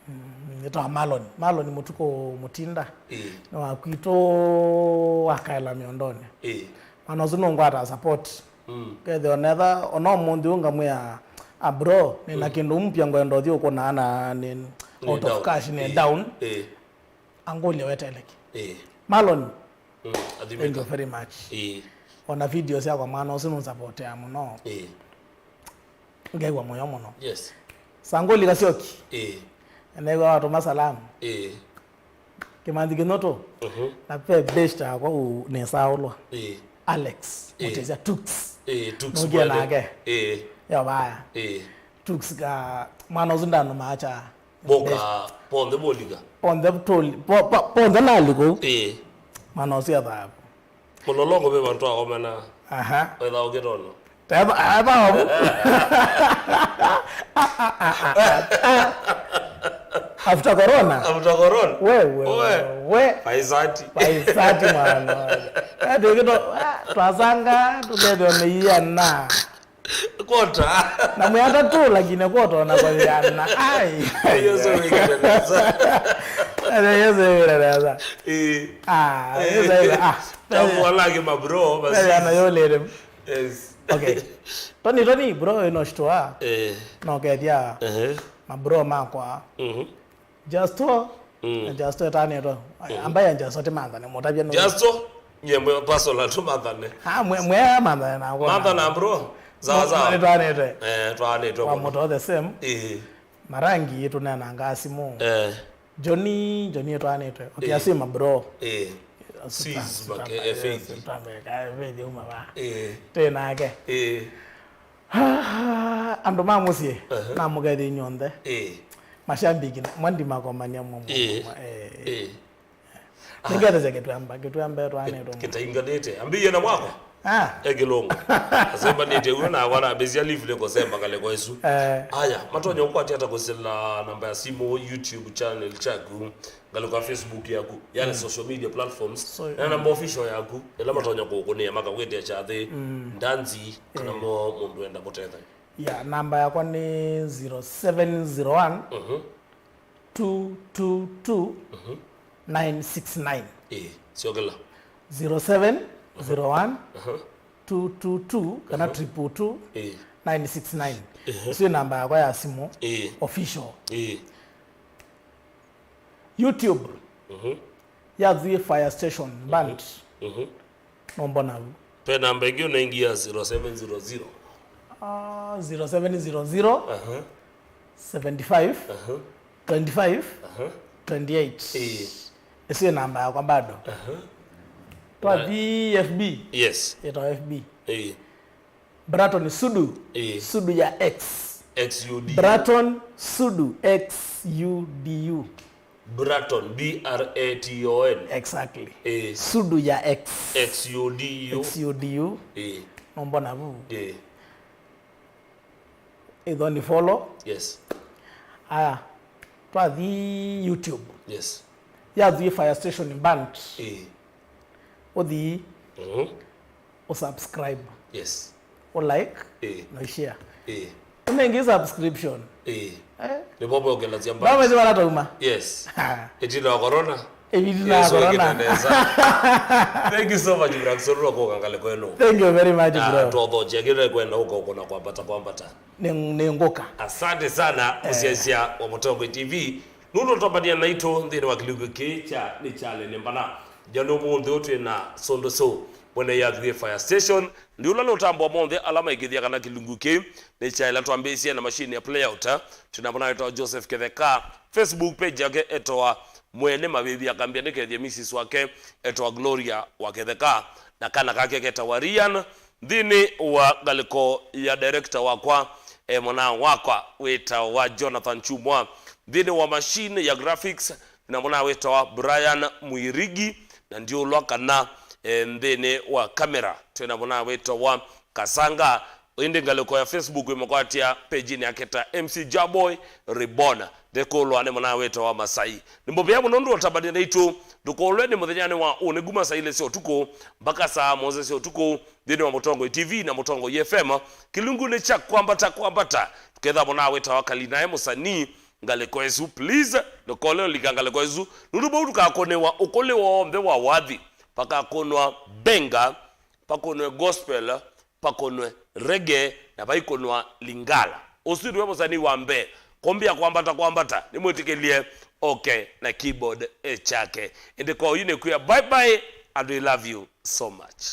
Mm, yĩtawa Marlon. Marlon Mũtukũ Mũtinda. Ĩĩ. Nĩ wa kwitũ wakaela mĩondonĩ. Ĩĩ. Mwana ũsu nũngwata support. Mm. Kethĩwa netha, ona ũmũnthĩ ũngamwĩa, "Ah, bro, nĩna, mm, kĩndũ mpya ngwenda ũthiĩ ũkũnaa na nĩ, nĩ out of down. Cash, nĩ, ĩĩ, down." Ĩĩ. Angũlya weteleki. Ĩĩ. Marlon, mm, thank you very much. Ĩĩ. Ona video syakwa mwana ũsu nũnsapotea mũno. Ĩĩ. Ngew'a mũyo mũno. Yes. Sangũli Kasyoki. Ĩĩ. Nĩw'a watũma salamu. Ĩĩ. Kĩmanthi Kĩnũtũ. Mhm. Na ve best yakwa ũ nĩsaũlwa. Ĩĩ. Alex. Ĩĩ. Mũtĩsya Tux. Ĩĩ, Tux. Nũngie mwene. Nake. Ĩĩ. Yo vaya. Ĩĩ. Tux ka mwana ũsu ndanũmaa kya. Boka, best. Ponthe bolika. Ponthe tũli, po-, po-, ponthe nalika. Ĩĩ. Mwana ũsu athavu. Mũlolongo ve vandũ akomana. Aha. Wetha ũkĩtono. Teva, eva ovu. After corona. After corona. We, we, we, we. Paisati. Paisati mwana. Ati kito, ah, twasanga, tukethwa ni yana. Kota. Na mwata tu, lakini kota na kwa yana. Ai. Yesu wikira nasa. Yesu wikira nasa. Eh. Ah, eh, Yesu wikira, ah. Tamu alage mabro, basi. Wewe ana yolere. Yes. Okay. Tony, Tony, bro, ino shtua. Eh. No kethia. Ehe. Mabro makwa. Mhm. Justo. Mm. Na Justo etanetwa. Mm. Ambaye Justo ti manthane, mũtavya no. Justo, nye mwe personal tu manthane. Ah, mwe, mwe manthane na kwa. Manthane na bro. Sawa, sawa. Ni twanetwe. Eh, twanetwe. Wa mũno. Moto the same. Eh. Marangi yetu na nanga simu. Eh. Johnny, Johnny twanetwe. Eh. Otiasima bro. Eh. Sis, make, eh, Faith. Twanetwe, eh, Faith uma ba. Eh. Tenake. Eh. Andũ ma mũsyĩ, ehe, namũkethya inyonthe. Ĩĩ. Mashambiki, mwa ndimakomania mwa mwa, ĩĩ, mwa, eh. Ĩĩ. Nĩngethesya kĩtwamba, kĩtwamba twanĩtwo. Kĩtainganĩte. Ambĩie na mwako. Ah. E kĩlũngu. Asembanĩte uo na wana ambĩsya live lĩko semba kaleko isu. Eh. Aya, matonya ũkwati ata kũsila namba ya simu, YouTube channel chaku. Ngalĩko ya Facebook yaku, yani, mm, social media platforms, so, na namba official yaku, ĩla matonya kũkũnĩa makakwĩtĩa kyathĩ, mm, ndanzi, kana, eh, mo mũndũ enda kũtethany'a. Ya, namba yakwa nĩ zero seven zero one, mhm, two two two, mhm, nine six nine. Ĩĩ, syokela. Zero seven zero one, aha, two two two, kana, aha, triple two, ĩĩ, nine six nine. Ehe. Ĩsu namba yakwa ya simũ, ĩĩ, official. Ĩĩ. YouTube. Mhm. Yathie Fire Station Band. Mhm. Mhm. Nombona vu. Pe namba ĩngĩ ũnaingia zero seven zero zero. Ah, zero seven zero zero, aha, seventy-five, aha, twenty-five, aha, twenty-eight. Ĩĩ. Ĩsu namba yakwa bado. Aha. Twathi F B. Yes. Ĩtawa F B. Ĩĩ. Braton Sudu. Ĩĩ. Sudu ya X. X U D U. Braton Sudu, X U D U. Braton, B R A T O N. Exactly. Ĩĩ. Sudu ya X. X U D U. X U D U. Ĩĩ. Nombona vu. Ĩĩ. Ĩtho ni follow. Yes. Aya. Twathi YouTube. Yes. Yathi Fire Station Band. Ĩĩ. Ũthi, mhm, ũsubscribe. Yes. Ũlike, ĩĩ, na ũshare. Ĩĩ. Ũnengi subscription. Ĩĩ. Eh? Nĩvo meũkĩlasya mbaa. Baba nĩ wala tauma. Yes. Ha. Ĩtina wa corona. Ĩtina wa corona. Nesa. Thank you so much, Frank Sorura, kwa ngalĩko ĩno. Thank you very much, bro. Tothokia kĩrĩa kwenda ũka ũkona kwambata, kwambata. Nĩ, nĩ ngũka. Asante sana, eh, mũsyaisya wa Mũtongoi T V. Nũndũ ũtambania naitũ nthĩnĩ wa kĩlungu kĩĩ kya Nĩ Kyale Nĩ Mbana, nja nĩ ũmũnthĩ ũũ twĩ na Sondo Show, mwene ya Thuĩ Fire Station, nĩ ũla nũtambwa monthe ala maikĩthya kana kĩlungu kĩĩ nĩ kyaĩla. Twambĩĩsye na machine ya playout, twĩ na mwana wĩtawa Joseph Ketheka, Facebook page yake etawa Mwene Mavĩvi, akambĩa nĩkethye missus wake etawa Gloria wa Ketheka, na kana kake ketawa Ryan, nthĩnĩ wa ngalĩko ya director wakwa, e, mwana wakwa wĩtawa Jonathan Chumwa, nthĩnĩ wa machine ya graphics na mwana wĩtawa Brian Mwirigi, na ndiũlwa kana, e, nthĩnĩ wa camera twĩ na mwana wĩtawa Kasanga. Ĩndĩ ngalĩko ya Facebook ĩmũkwatya page-inĩ yake ta M C Jaboy Reborn. Ndĩkũlwa nĩ mwana wĩtawa Masai. Nĩ mũvea mũno nũndũ ũtambania naitũ. Ndũkũlwe nĩ mũthenyanĩ wa ũnĩ kuma saa ilĩ sya ũtukũ mpaka saa mũonza sya ũtukũ nthĩnĩ wa Mũtongoi T V na Mũtongoi F M. Kĩlungunĩ kya kwambata kwambata, tũketha mwana wĩtawa Kalinae mũsanii ngalĩko ĩsu. Please, ndũkole ũlika ngalĩko ĩsu. Nũndũ vau tũkakũnĩwa ũkũlĩ w'onthe wa wathi. Vakakũnwa benga, pakũnwe gospel, pakũnwe reggae, na vaikũnwa lingala. Ũsu nĩwe mũsanii wa mbee kũmbĩa kwambata kwambata, nĩmwĩtĩkĩlye oke na keyboard, e, kyake. Ĩndĩ kwa oyu nĩkwĩa bye bye and we love you so much.